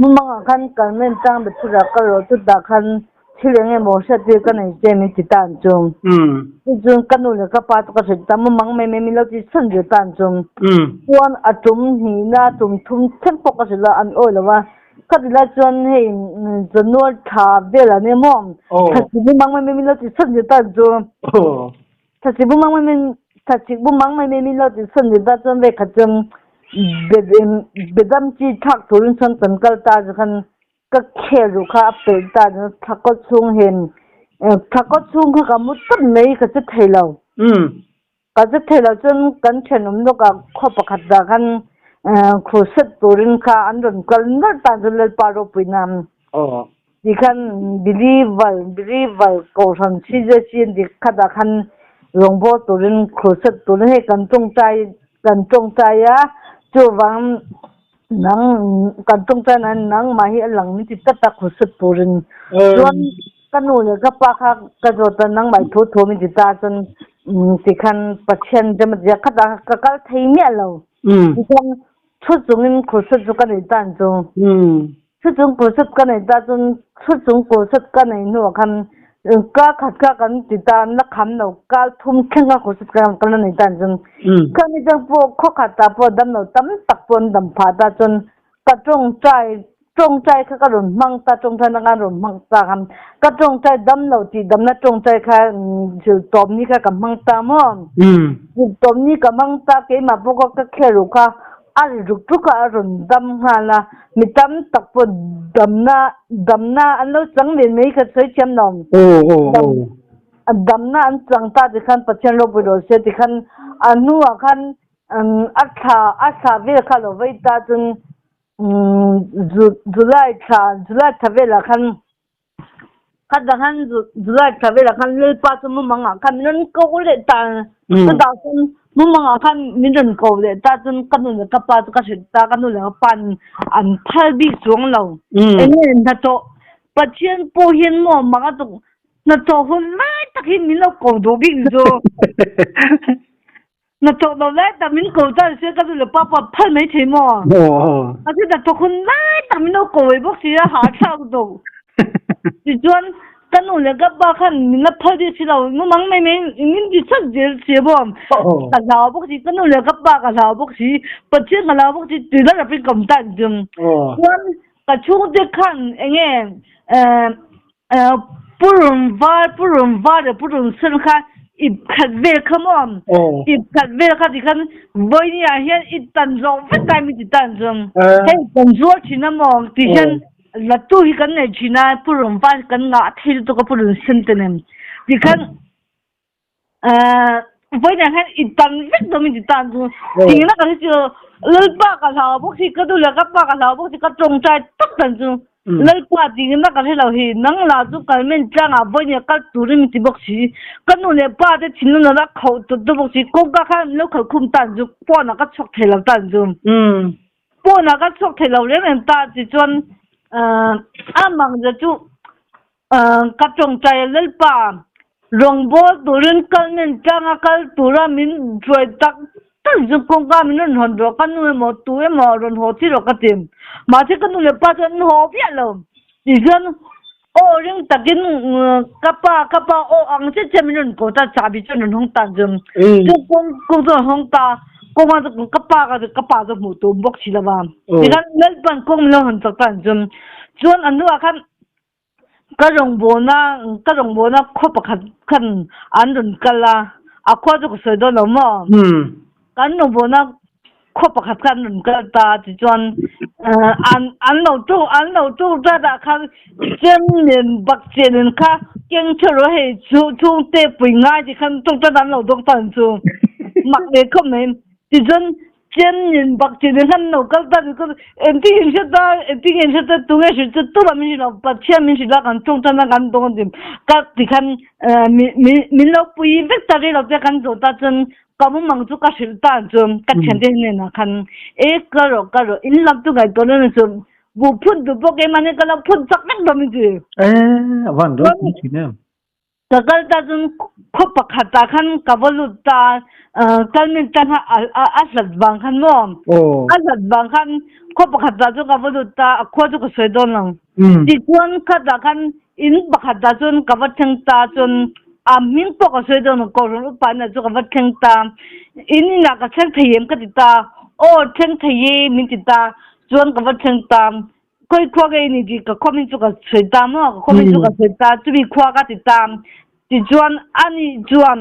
mumang ah khan kalmen tang Bethura ka rawh chutah khan thil eng emaw hriat tir ka nei che min ti ta ang chu. Chuan ka nu leh ka pa chu ka hrilh ta mumang mai mai min lo ti chhan zir ta ang chu. Chuan a tum hnihna tum thum thleng pawh ka hrilh a an awi lo a. Khati lai chuan hei Januar thla vel an em aw. Thla bu mang mai mai min lo ti chhan zir ta chu. Thla bu mang mai mai thla bu mang mai mai min lo ti chhan zir ta chuan vekhat chuan bedam chi thlak turin chuan kan kal ta chu khan ka khel duh kha a pelh ta chu thla kaw chhung hen thla kaw chhung kha ka mu tawp mai ka che thei lo. Ka che thei lo chuan kan thenawm lawkah khaw pakhat dah khan crusade turin kha an rawn kal nawlh tan chu Lalpa ropuina ti khan believer believer kohhran CJC an tih khatah khan rawngbâwl turin crusade turin hei kan tawngtai kan tawngtai a chuvang nang kan tawngtai nan nangmah hi a lang min ti tlat a crusade turin chuan Ka nu leh ka pa kha ka zawt a, nangmah i thu thu min ti ta chuan tikhan Pathian rem a ti a, khatah ka kal thei miah lo. Tikhan thu chungin crusade chu ka nei ta ang chu. Thu chung crusade ka nei ta chuan thu chung crusade ka nei hnuah khan kar khat kha kan ti ta, la kham lo, kar thum thleng kha crusade ka la nei ta ang chu. Khami chang pawh khaw khatah pawh damlo tam tak pawh an dam phah ta chuan Ka tawngtai, tawngtai kha ka rawn hmang ta, tawngtai na khan rawn hmang ta kha, ka tawngtai dam lo tih damna tawngtai kha zirtawpni kha ka hmang ta maw? Zirtawpni ka hmang ta, keimah pawh kha ka khel ruh kha a ri ruk ruk a, a rawn dam nghal a, mi tam tak pawh damna, damna an lo chang ve mai kha sawi thiam lo. Damna an chang ta tikhan Pathian ropui rawh se tikhan a hnuah khan A thla a thla vel kha lo vei ta chuan July thla July thla velah khan khatah khan July thla velah khan Lalpa chu mumang ah khan min rawn ko leh ta chutah chuan mumang ah khan min rawn ko leh ta chuan ka nu leh ka pa chu ka hrilh ta ka nu leh ka pa an phal bik chuang lo eng nge hnathawh Pathian pawh hian maw mak a tuk hnathawh hun lai tak hi min lo ko duh bik ni chu. Hnathawh lo lai tak min ko ta se ka nu leh pa pawh phal mai thei maw? A chu hnathawk hun lai tak min lo ko ve bawk si a, hahthlak deuh. Tichuan Ka nu leh ka pa khan min la phal dih si lo, mumang mai mai in min ti chak zel si a maw? Ka hlau bawk si, ka nu leh ka pa ka hlau bawk si, Pathian ka hlau bawk si tui la rapin ka awm ta ang chu. Chuan ka chhungte khan enge purun var, purun var leh purun sen kha ip khat vel kha maw? Ip khat vel kha tikhan vawiin ah hian i tan zawh vek kai min ti ta ang chu. Hei kan zuar thin a maw tihian Latu hi kan nei thin a, Pu Rawngva hi kan ngah thei lutuk a Pu Runsen te nen. Tikhan vawiinah hian i tan vek dawn min ti tan chu. Tingna ka hre chu Lalpa ka hlau bawk si, ka nu leh ka pa ka hlau bawk si, ka tawngtai tak dan chu. Lalpa tingna ka hre lo hi, nang lah chu kalmen tlangah vawiinah kal turin min ti bawk si. Ka nu leh pa te thinlung nana khauh tawt bawk si, kawngka khan min lo khalh khum tan chu pawnah ka chhuak thei lo tan chu. Pawnah ka chhuak thei lo reng reng ta ti chuan a mang zia chu ka tawngtai a Lalpa rawngbâwl turin kal nen tlanga kal tura min hruai tak tak chu kawngka min rawn hawn rawh ka nu emaw tu emaw rawn haw chi rawh ka ti. Mahse ka nu leh pa chuan an haw viah lo tichuan aw ring takin ka pa ka pa aw ang chiah chiah min rawn ko ta chahbi chuan rawn hawng ta chu chu kawng kawng chu rawn hawng ta kawng ah chu ka pa ka ka pa chu hmuh tur bawk si lo va tikhan Lalpan kawng min lo hawn chak ta chu chuan a hnuah khan ka rawngbawlna ka rawngbawlna khaw pakhat khan an rawn kal a a khua chu ka sawi dawn lo maw Kan rawngbawlna khaw pakhat kha an rawn kal ta tichuan an an lo tu an lo tu zat ah khan chem nen bakcheh nen kha keng theuh rawh hei chu chhungte pui ngai ti khan tawngtan an lo dawng ta ang chu mak ve khawp mai tichuan chem nen bakcheh nen khan an lo kal ta tichuan engtin in hre ta engtin in hre ta tunge hrilh chu tumah min hrilh lo Pathian min hrilh a kan tawngtan a kan dawng a ti ka tikhan min min min lo pui vek ta rih lo te kan zawh ta chuan Ka mumang chu ka hrilh ta chu ka thiante hnenah khan e ka rawh ka rawh in lam chu ngaihtuah na chu buh phun duh bawk em ani ka lo phun chak vek dawn min ti. E a van ropui thin em. Ka kal ta chuan khaw pakhat ah khan ka va lut ta kal min tan kha a hlat vang khan maw a hlat vang khan khaw pakhat ah chuan ka va lut ta a khua chu ka sawi dawn lo tichuan khatah khan In pakhat ah cun ka va thleng ta cun a hming pawh ka sawi dawn lo Kohhran upa inn ah cun ka va thleng ta. Inn inn ah ka thleng thei em ka ti ta. Aw thleng thei e min ti ta. Cun ka va thleng ta. Khoi khua ka in ti ka khua min cu ka sawi ta maw ka khua min cu ka sawi ta cumi khua ka ti ta. Tichuan anih chuan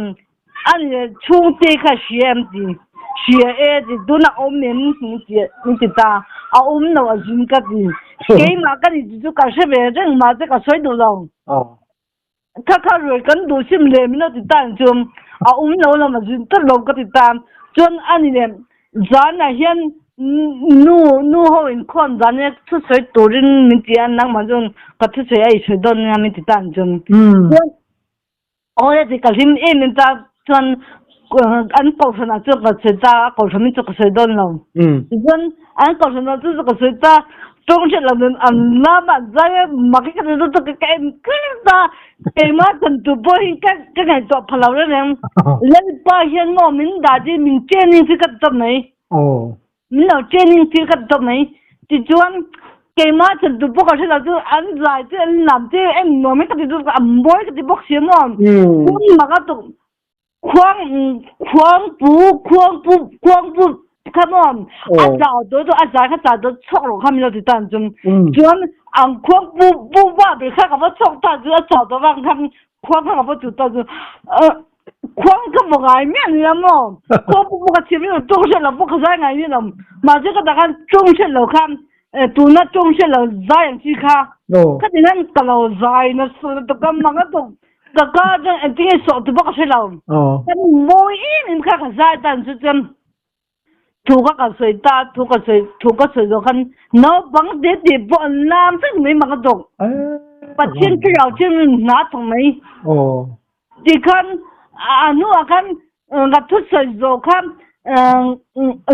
An chhungte kha hria em ti? Hria e ti tunah awm em min ti min ti ta. A awm lo a zin ka ti. Keimah ka ni ti chu ka hre ve reng mahse ka sawi duh lo. Kha kha ruai kan duh sim le min lo ti ta ang chu a awm lo lam a zin tlat lo ka ti ta. Chuan ani leh zanah hian nu nu ho inkhawm zan hi thusawi turin min ti a nangmah chuan ka thusawi a i sawi dawn nia min ti ta ang chu. Chuan Aw heti ka hlim em em ta chuan an kohhran ah chuan ka sawi ta a kohhran in chu ka sawi dawn lo tichuan an kohhran ah chuan ka sawi ta tawng hriat lo nen an lam ah zai a mak hi ka ti lutuk ka en kher ta keimah chan tur pawh hi ka ka ngaihtuah pha lo reng reng Lalpa hian maw min dah chi min training chi ka ti tawp mai. Min lo training tir ka ti tawp mai. Tichuan keimah chan tur pawh ka hre lo chu an zai che an lam che en nuam hi ka ti chu a mawi ka ti bawk si a maw. Hun mak a tuk khuang khuangpu khuangpu khuangpu kha maw a zau dawn chu a zai kha zau dawn chhuak rawh kha min lo ti ta ang chu. Chuan ang khuangpu pu va ber kha ka va chhuak ta chu a chau tawh vang khan khuang kha ka va chu ta chu Khuang ka va ngai miah ni la maw? Khuang pawh ka chim lo, tawng hriat lo pawh ka zai ngai ni lo. Mahse ka tak khan tawng hriat lo kha tuna tawng hriat lo zai ang chi kha. Khati hian ka lo zai nasa lutuk ka mang lutuk. Ka ka atang engtin nge sawh tu pawh ka hre lo. Ka mawi em em kha ka zai tan chu chuan thu ka ka sawi ta thu ka sawi thu ka sawi zawh khan naupang te te pawh an lam vek mai mak lutuk. Pathian thlarau thian hna thawk mai. Tikhan a hnuah khan ka thusawi zawh kha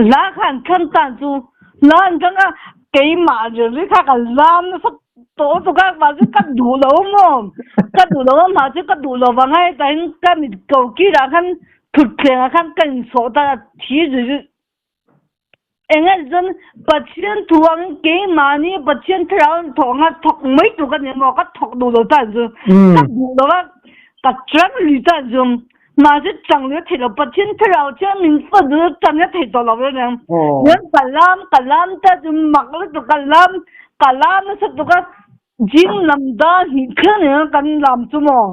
hla kha an thlang ta chu hla an thlang a keimah rilru kha ka lam nasa tawh lutuk a mahse ka duh lo maw ka duh lo a mahse ka duh lo vang a hetah hian ka mit ko kirah khan thutthlengah khan ka insawh ta a thi zui zui. Enge chuan Pathian thu ang keimahni Pathian thlarau thawk anga thawk mai tur ka ni maw ka thawk duh lo tan chu ka duh lo a ka chang lui tan chu mahse chang lui a theih lo Pathian thlarau chuan min fan chu chang a thei tawh lo reng reng chuan ka lam ka lam ta chu mak lutuk ka lam ka lam nasa tuk a Jing lam da hnih thlen in kan lam chu maw?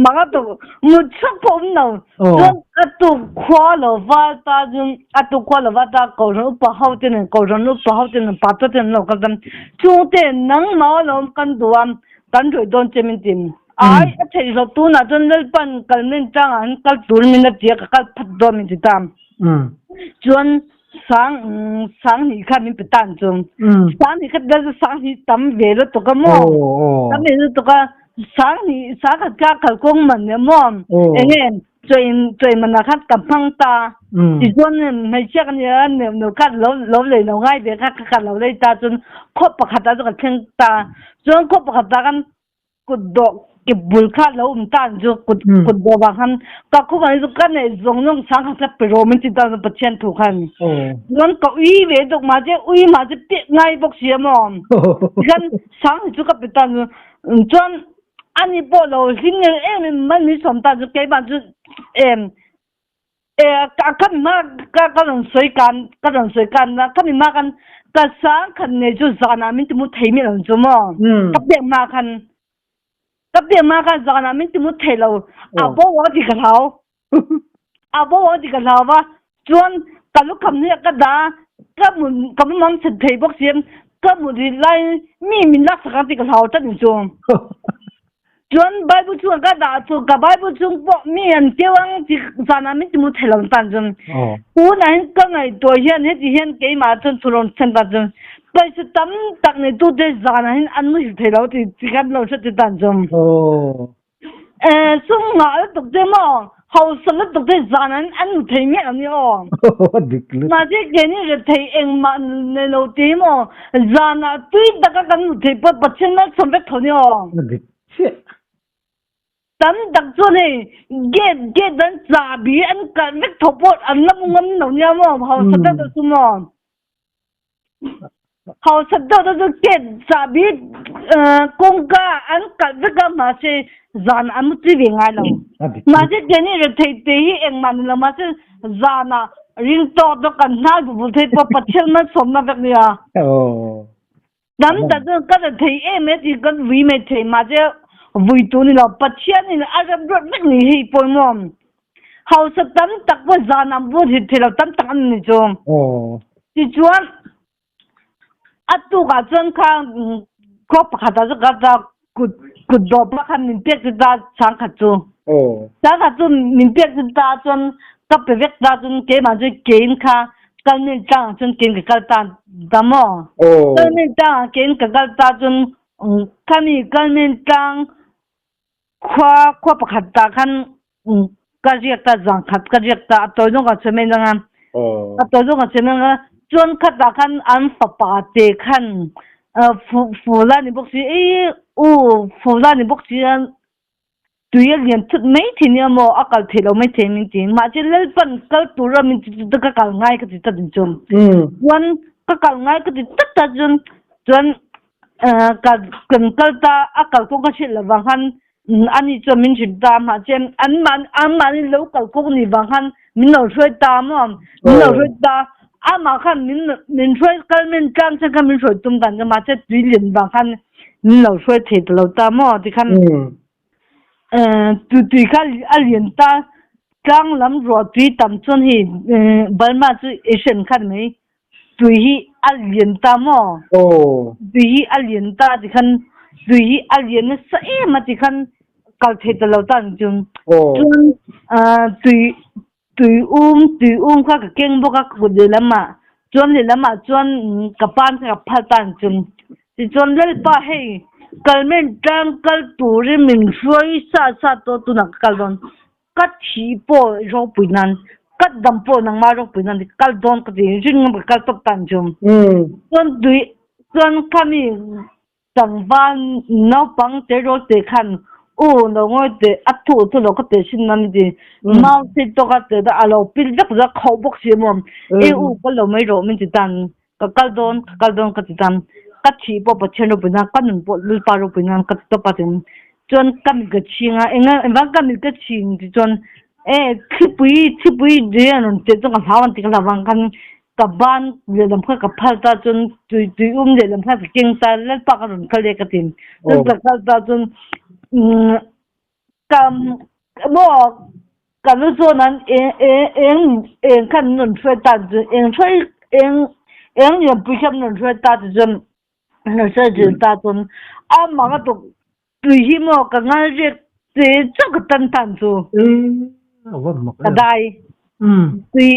Mak a tuk. Mut chak pawh um lo. Cun a tuk khua lo val ta cun a tuk khua lo val ta kohhran upa ho te nen kohhran upa ho te nen pastor te nen lo kal tam. Chung te nangmah lawm kan duh a kan ruih dawn che min ti. Ai a theih lo tunah cun Lalpan kal men tang ah hin kal tur min a ti a ka kal phat dawn min ti ta. Cun sang sang hnih kha min pe tan cu sang hnih khat cu sang hnih tam ve lo tuk a maw tam ve lo tuk a sang hnih sang khat ka kal kong man ne maw enge choi choi man khat ka hmang ta ti chuan hmeichhia kan nia ne no khat lo lo lei lo ngai ve kha ka lo lei ta chun khaw pakhat a chu ka thleng ta chuan khaw pakhat ta kan kutdawh ke bul kha lo um tan chu kut kutdawh vang khan ka khu van chu ka nei zawng zawng sang kha pe ro min ti tan Pathian thu khan chuan ka ui ve dok ma che ui ma che pe ngai bawk si maw khan sang chu ka pe tan chu chuan ani pawh lo hlim em em man mi som tan chu keimah chu em E ka ka mi ma ka ka rawn sawi kan ka rawn sawi kan na ka mi ma kan ka sang khan nei chu zanah min ti mu thei mi lo chu maw ka pek ma khan ka pek ma khan zanah min ti mu thei lo a bo wa ti ka hlau a bo wa ti ka hlau va chuan ka lukham hi ka da ka mun ka mu mang chet thei bawk si ka mu ri lai mi min lak sak ang ti ka hlau tlat ni chu. Cun Bible chung ka dah cu ka Bible chung pawh mi an keu ang ti zan ah min ti mu thei lo tan cun tunah hin ka ngaihtuah hian heti hian keimah cun thurawn sen ta cun paisa tam tak nei tu te zan ah hin an muhil thei lo ti ti kan lo hret ti tan cun sum ngah lutuk te maw hausa lutuk te zan ah hin an mu thei miah lo ni aw mahse keini rethei engmah nei lo te hi maw zan ah tui taka kan mu thei pawh Pathian malsawm vek tho ni aw tam tak chuan hei gate gate an chahbi an kalh vek tho pawh an la mu ngam lo nia maw hausa deuh deuh chu maw Hausa deuh deuh chu gate chahbi kawngka an kalh vek a mahse zan an mu tui ve ngai lo. Mahse keini rethei te hi engmah ni lo mahse zanah ring tawk deuh kan hnai bu bu thei pawh Pathian malsawmna vek nia. Tam tak chu ka rethei em e ti kan vui mai thei mahse vui tu ni lo Pathian in a rem ruat vek ni hei pawimawh. Hausa tam tak pawh zan an vur hit thei lo tam tak an ni chu. Tichuan a tukah chuan kha khua pakhat ah cu ka ta kut kut dawp ah khan min pek ta sangkhat cu. Sangkhat cu min pek ta cun ka pe vek ta cun keimah cu kein kha kalmin tlang ah cun kein ka kal ta ta maw. Kalmin tlang ah kein ka kal ta cun khami kalmin tlang Khua khua pakhat ah khan ka riak ta zangkhat ka riak ta a tawi zong ka chim men nga a tawi zong ka chim men nga chuan khat ah khan an fapa te khan fu fu la ni bawk si ei u fu la ni bawk si tui a lian thut mai thei nia maw a kal thei lo mai thei min ti mahse Lalpan kal tur a min ti chu ka kal ngai ka ti tat in chum chuan ka kal ngai ka ti tat ta chun chuan kan kal ta a kal kawng ka hrilh lovang khan ani chuan min hrilh ta mahse anmah anmahni lo kal kawng ni vang khan min lo hruai ta maw min lo hruai ta amah khan min min hruai kal min tlang chen khan min hruai tum dan kha mahse tui lian vang khan min lo hruai thei ta lo ta maw tikhan tui kha a lian ta tlang lam ruah tui tam chuan hei Burma chu Asian khan mai Tui hi a lian ta maw? Tui hi a lian ta ti khan tui hi a lian nasa em a ti khan kal thei ta lo ta ni chun. Chuan tui tui um tui um kha ka keng bawk a kut lehlam ah chuan lehlam ah chuan ka pan kha ka phal ta ni chun. Tichuan Lalpa hei kalmen tlang kal turin min hruai sa sa tawh tunah ka kal dawn. Ka thi pawh ropui nan, ka dam pawh nangmah ropui nan kal dawn ka ti ring ngam ka kal tawp tan chu. Chuan tui chuan khami tlangval naupang terawl te khan U lo ngawi teh a thuh chu lo ka teh sin na min ti. Mau si tawk a teh a lo pil vek zak khauh bawk si maw. E u kal lo mai rawh min ti tan. Ka kal dawn ka kal dawn ka ti tan. Ka thih pawh Pathian ropui nan ka nun pawh Lalpa ropui nan ka ti tawp a ti. Chuan ka mit ka chhing a enga engvang ka mit ka chhing ti chuan e thlipui thlipui ri a rawn teh chuan ka hlau an ti ka hlau vang khan ka ban lehlam kha ka phal ta chuan tui tui um lehlam kha ka keng ta Lalpa ka rawn kal e ka ti chuan ka kal ta chuan umm ka maw ka lu zawn an eng eng eng eng khan an rawn hruai ta chuan eng hruai eng eng lianpui kha an rawn hruai ta ti chuan an rawn hruai zir ta chuan a mak a tuk tui hi maw ka ngal riak che chauh ka tan tan chu ka dai tui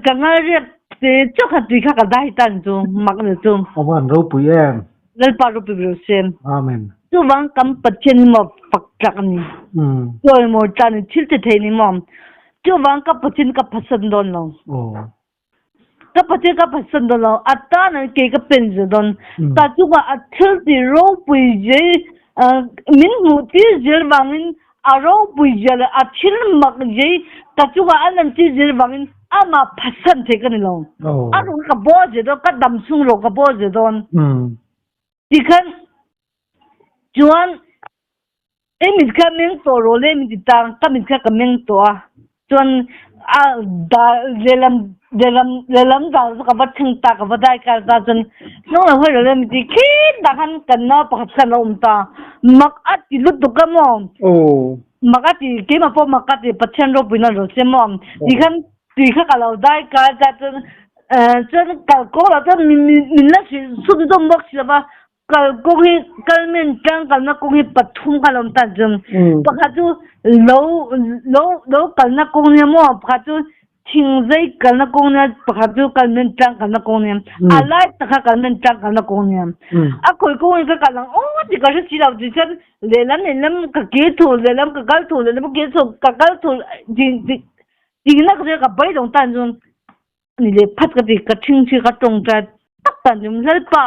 ka ngal riak che chauh kha tui kha ka dai tan chu mak ni chu Avan ropui em Lalpa ropui ber se Amen chuvang kan Pathian hi maw fak tlak ani chawimawi tlak ni thil ti thei ni maw chuvang ka Pathian ka phatsan dawn lo Ka Pathian ka phatsan dawn lo, a tan an ke ka pen zel dawn. Ta chungah a thil ti ropui zel min hmuh tir zel vangin a ropui zia leh a thil mak zei ka chungah an lan tir zel vangin amah phatsan thei ka ni lo. A rung ka bawl zel dawn, ka dam chhung rawh ka bawl zel dawn. Tikhan chuan I mit kha meng tawh rawh le min ti ta, ka mit kha ka meng tawh a, chuan a dar lehlam lehlam lehlam dar chu ka va thleng ta ka va dai kar ta chuan hnung lam hawi rawh le min ti khitah khan kan nau pakhat khan a awm ta, mak a ti lutuk a maw, mak a ti keimah pawh mak a ti Pathian ropuina rawh se maw tikhan tui kha ka lo dai kar ta chuan chuan kalkawng lah chuan min min la hrilh chhun zawm bawk si lo va. Kalkawng hi kalmen tlang kalnak kong hi pathum kha lawm tan cun pakhat cu lo lo lo kalnak kong nia maw pakhat cu thingzei kalnak kong nia pakhat cu kalmen tlang kalnak kong nia a lai tak kha kalmen tlang kalnak kong nia a khoi kong in ka kal lang o ti ka hre si lo ti cun lehlam lehlam ka ke thu lehlam ka kal thu lehlam ka ke thu ka kal thu ti ti ti nak ka bai dong tan cun Ni le phat ka ti ka ṭhingṭhi ka ṭawngṭai tak tan um Lalpa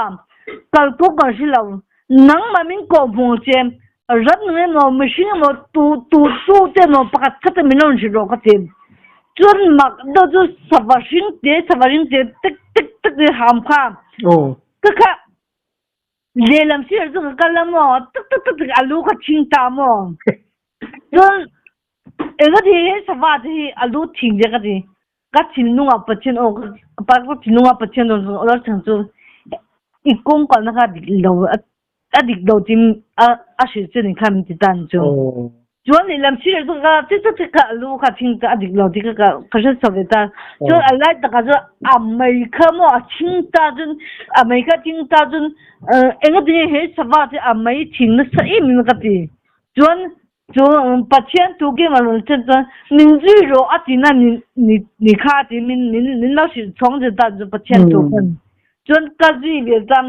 kal ko kan si lo nangmah min kawh hmung che rat nung emaw mihring emaw tu tu tu te emaw pakhat khat min rawn hrilh rawh ka ti cun mak deuh cu sava hring te sava hring te tik tik tik ti ham kha ka kha lehlam sir cu ka kal maw tuk tuk tuk tik a lu kha ṭhing ta maw cun engati hi sava te hi a lu ṭhing je ka ti Ka thinlung ah Pathian aw ka thinlung ah Pathian aw chang cu i kong kalnak a dik lo a dik lo tim a hrilh cu ning kha min ti tan cu. Chuan lehlam si cu ka ti ti ka lu kha thing ka a dik lo ti ka ka hre so ve ta. Chuan a lai taka cu a mei kha mo a thing ta cun a mei kha thing ta cun engati he sava ti a mei thing na sa em ka ti. Chuan Cu Pathian tu ke ma run cun cun min zui ro a ti na ni ni ni kha ti min min min lo si chong je ta cu Pathian tu kan cun ka zui ve tam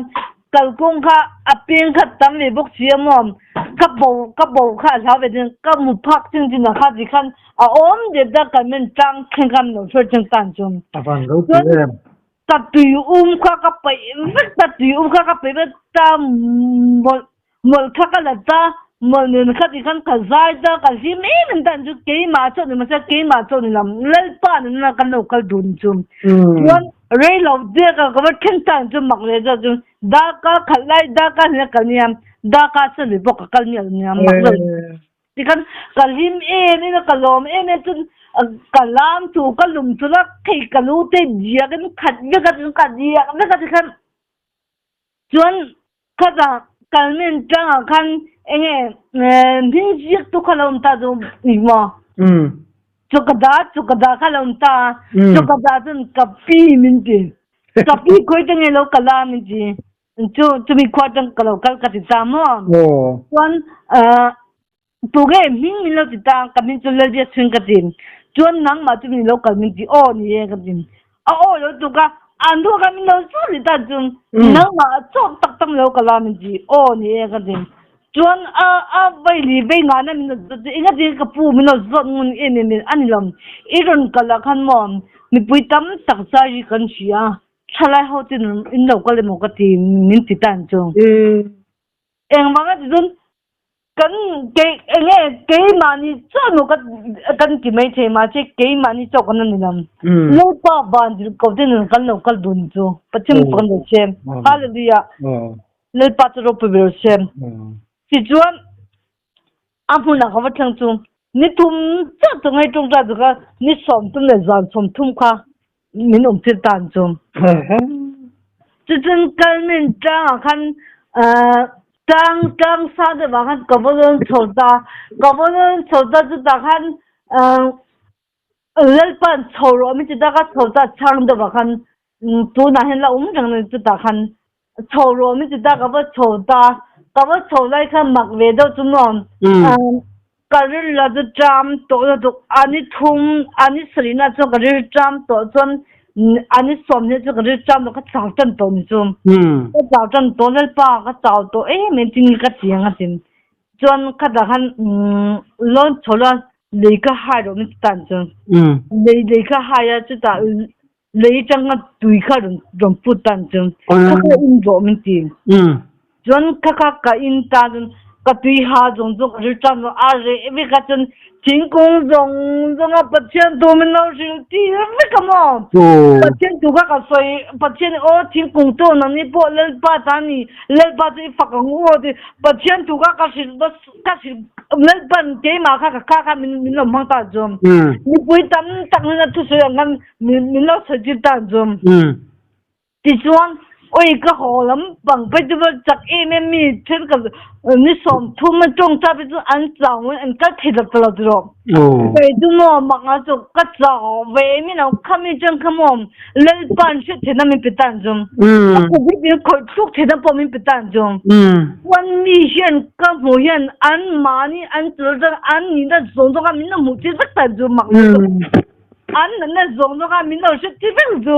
kalkung kha a peng kha tam ve bok si amom ka bo ka bo kha hlau ve din ka mu phak ching chin kha ji khan a om je da kan men tang khen kam no sor ching tan chum Avan ro pi em. Ta tui um kha ka pai vek ta tui um kha ka pai vek ta mol mol kha ka la ta mol nen kha ti khan ka zai ta ka hlim em em tan chu keimah chaw ni mase keimah chaw ni lam lalpa nen na kan lo kal dun chu chuan rei lo te ka ka va thleng tan chu mak le cha chu da ka khat lai da ka hne kal niam da ka sen ri bawk ka kal mial niam mak lo Tikhan ka hlim em em a, ka lawm em em cun ka lam cu ka lum cu la thei ka lu te diak in khat vek a cun ka diak vek a tikhan cun khata kalmen tlang ah khan enge hmin ziak tu kha lo um ta cu maw cu ka da cu ka da kha lo um ta cu ka da cun ka pi min ti ka pi khoi te nge lo ka la min ti Cu cumi khua cang ka lo kal ka ti ta maw? Cun tuge hming min lo ti ta ka min cu Lalbia Sung ka ti. Cun nangmah cu min lo kal min ti aw ni e ka ti. A aw lo tu ka an thu ka min lo su li ta cun nangmah a cawk taktak lo ka la min ti aw ni e ka ti. Cun a a vei li vei nga na min lo inga ti ka pu min lo zawt ngun em em ani lom. I ron kal ah khan maw mipui tam tak zai kan si a. Thalai ho tin in lo kal emaw ka ti min ti tan chu. Engvang a ti cun. Kan kei enge keimahni chauh nu ka kan ti mai thei mahse keimahni chauh kan ani lo. Lalpa van dil ko te nun kan lo kal dun chu Pathian fak an lo che. Hallelujah. Lalpa chu ropui ber se. Tichuan a hmunah ka va thleng chu ni thum chauh chu ngai tawngtai chu kha ni 30 leh zan 30 kha min awm tir tan chu. Cucun kalmin tlang ah khan tlang tlang sang deuh ah khan ka va rawn chho ta. Ka va rawn chho ta chutah khan Lalpa'n chho rawh min ti ta ka chho ta chhang deuh ah khan tunah hian la awm reng a ni chutah khan chho rawh min ti ta ka va chho ta. Ka va chho lai khan mak ve deuh chu maw Ka rilru chu ṭam tawh lutuk, a ni thum, a ni sarihna chuan ka rilru ṭam tawh chuan a ni 20 chu ka rilru ṭam tawh, ka chau ṭan tawh ni chu. Ka chau ṭan tawh, Lalpa ka chau tawh em em tin ka ti ang a ti. Chuan khatah khan lawn chho la lei ka hai rawh min ti tan chuan. Lei lei ka hai a chutah lei aṭang khan tui kha rawn rawn put tan chuan kha kha in rawh min ti. Chuan kha kha ka in ta chuan ka tui ha zawng zawng ka rilṭam zawng a reh vek a chuan thingkung zawng zawng a Pathian tu min lo hrilh tir vek a maw. Pathian tu kha ka sawi Pathian aw thingkung tu nangni pawh Lalpa ta ni Lalpa chu i fak ang u aw ti Pathian tu kha ka hrilh ka hrilh Lalpan keimah kha ka kha kha min min lo hmang ta chu. Mipui tam tak hnena thusawi ang khan min min lo sawi tir ta chu. Tichuan, oi ka haw lampang phei chu va chak em em mi thenkhat ni 30 a tawngtai phei chu an chau in an kal thei tak ta lo tiraw. Kei chu maw mak nga chu ka chau ve em in lo khami chuan kha maw Lalpa'n hriat theihna min pe tan chu. Ka kut hi khawih thluk theihna pawh min pe tan chu. Chuan mi hian ka hmuh hian an mahni an chul chuan an nihna zawng zawng kha min lo hmuh tir vek tan chu mak lutuk. An natna zawng zawng kha min lo hriat tir vek chu.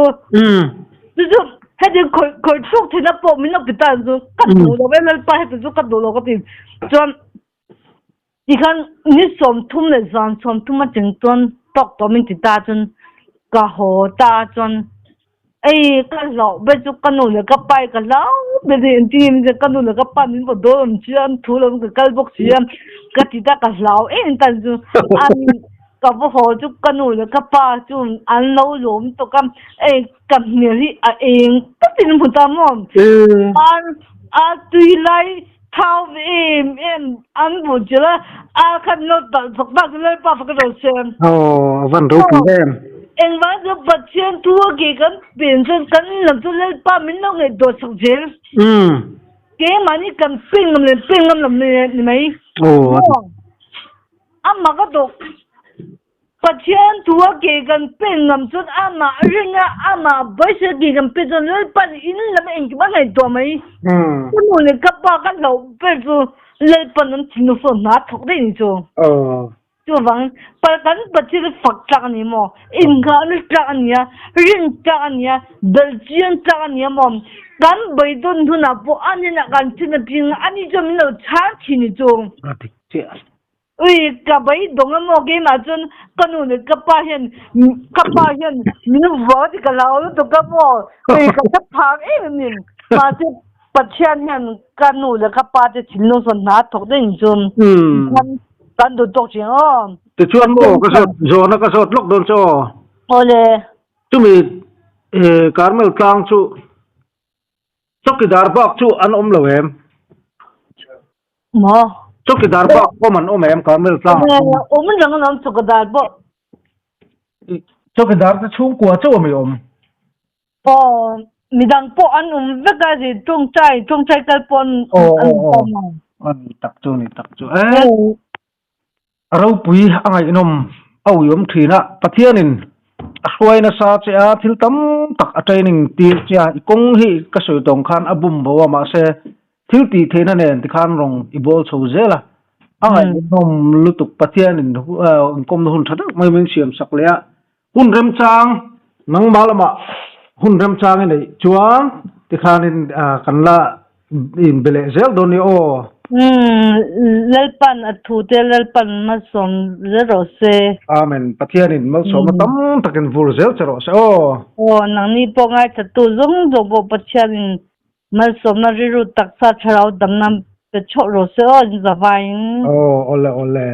Chu chu heti khawih khawih thluk theihna pawh min lo pe tan chu. Ka duh lo e Lalpa heti chu ka duh lo ka ti. Chuan Tikhan ni 30 leh zan 30 atang chuan tawk tawh min ti ta chuan ka haw ta chuan ei ka hlauh ber chu ka nu leh ka pa hi ka hlau ber a ni engtin nge ka nu leh ka pa min vaw dawn awm si a an thu lo ka kal bawk si a ka ti ta ka hlau em tan chu an ka va haw chu ka nu leh ka pa chu an lo lawm tawk a ei ka hmel hi a eng takin hmu ta maw a tui lai Thau ve em em an bu chil a, a khan lo talh chawk tak chu Lalpa fak a ro se. Aw, a van ropui em. Engvang chu Pathian thu a ke kan pen chuan kan lam chu Lalpa min lo ngaihtuah chak zel. Keimahni kan pen ngam leh pen ngam lo ni mai. Aw. Amah ka tawk. Pathian thu a ke kan pen ngam chuan amah ring a, amah beisei a ke kan pen chuan Lalpan in lam engkim a ngaihtuah mai. Ka nu leh ka pa ka hlauh ber chu Lalpan an thinlung sawn hna a thawk daih ni chu. Chuvang kan Pathian hi fak tlak a ni maw? Innghahna tlak a ni a, rin tlak a ni a, belchian tlak a ni a maw? Kan beidawn hunah pawh a hnenah kan thin a ping a, ani chuan min lo chhang thin ni chu. A dik chiah. Ui, ka beidawng a maw keimah chuan ka nu leh ka pa hian ka pa hian min vuak a ti ka hlau lutuk a maw ui ka hre phak em em ni mahse Pathian hian ka nu leh ka pa te thinlung sawn hna a thawk daih ang chu kan kan duh tawk thin aw. Tichuan maw ka zawt zawhna ka zawt lawk dawn che aw. Awle. Chumi Carmel tlang chu Chawkidar bak chu an awm lo em? Maw? Chawkidar bak awm an awm em Carmel tlang? Awm reng an awm chawkidar pawh. Chawkidar te chhungkua chauh a mi awm? Aw, midang pawh an awm vek a zi tawngtai tawngtai kal pawh an awm a. A ni tak chu ni tak chu e. A ropui a ngaihnawm a uiawm thin a, Pathianin a hruai nasa che a, thil tam tak a training tir che a, i kawng hi ka sawi tawng khan a bum bo a, mahse thil tih theihna nen tikhan rawng i bawl chho zel a, a ngaihnawm lutuk Pathianin inkawmna hun tha deuh mai min siam sak leh a, hun remchang nangmah lamah hun remchang i neih chuan tikhanin kan la inbe leh zel dawn nia aw. Umm Lalpan a thu te Lalpan malsawm zel rawh se. Amen Pathianin malsawmna tam takin vur zel che rawh se aw. Aw nangni pawh ngaithla tu zawng zawng pawh Pathianin malsawmna rilru taksa thlarau damna. Ka chhoh rawh se aw in zavaiin. Aw awle awle.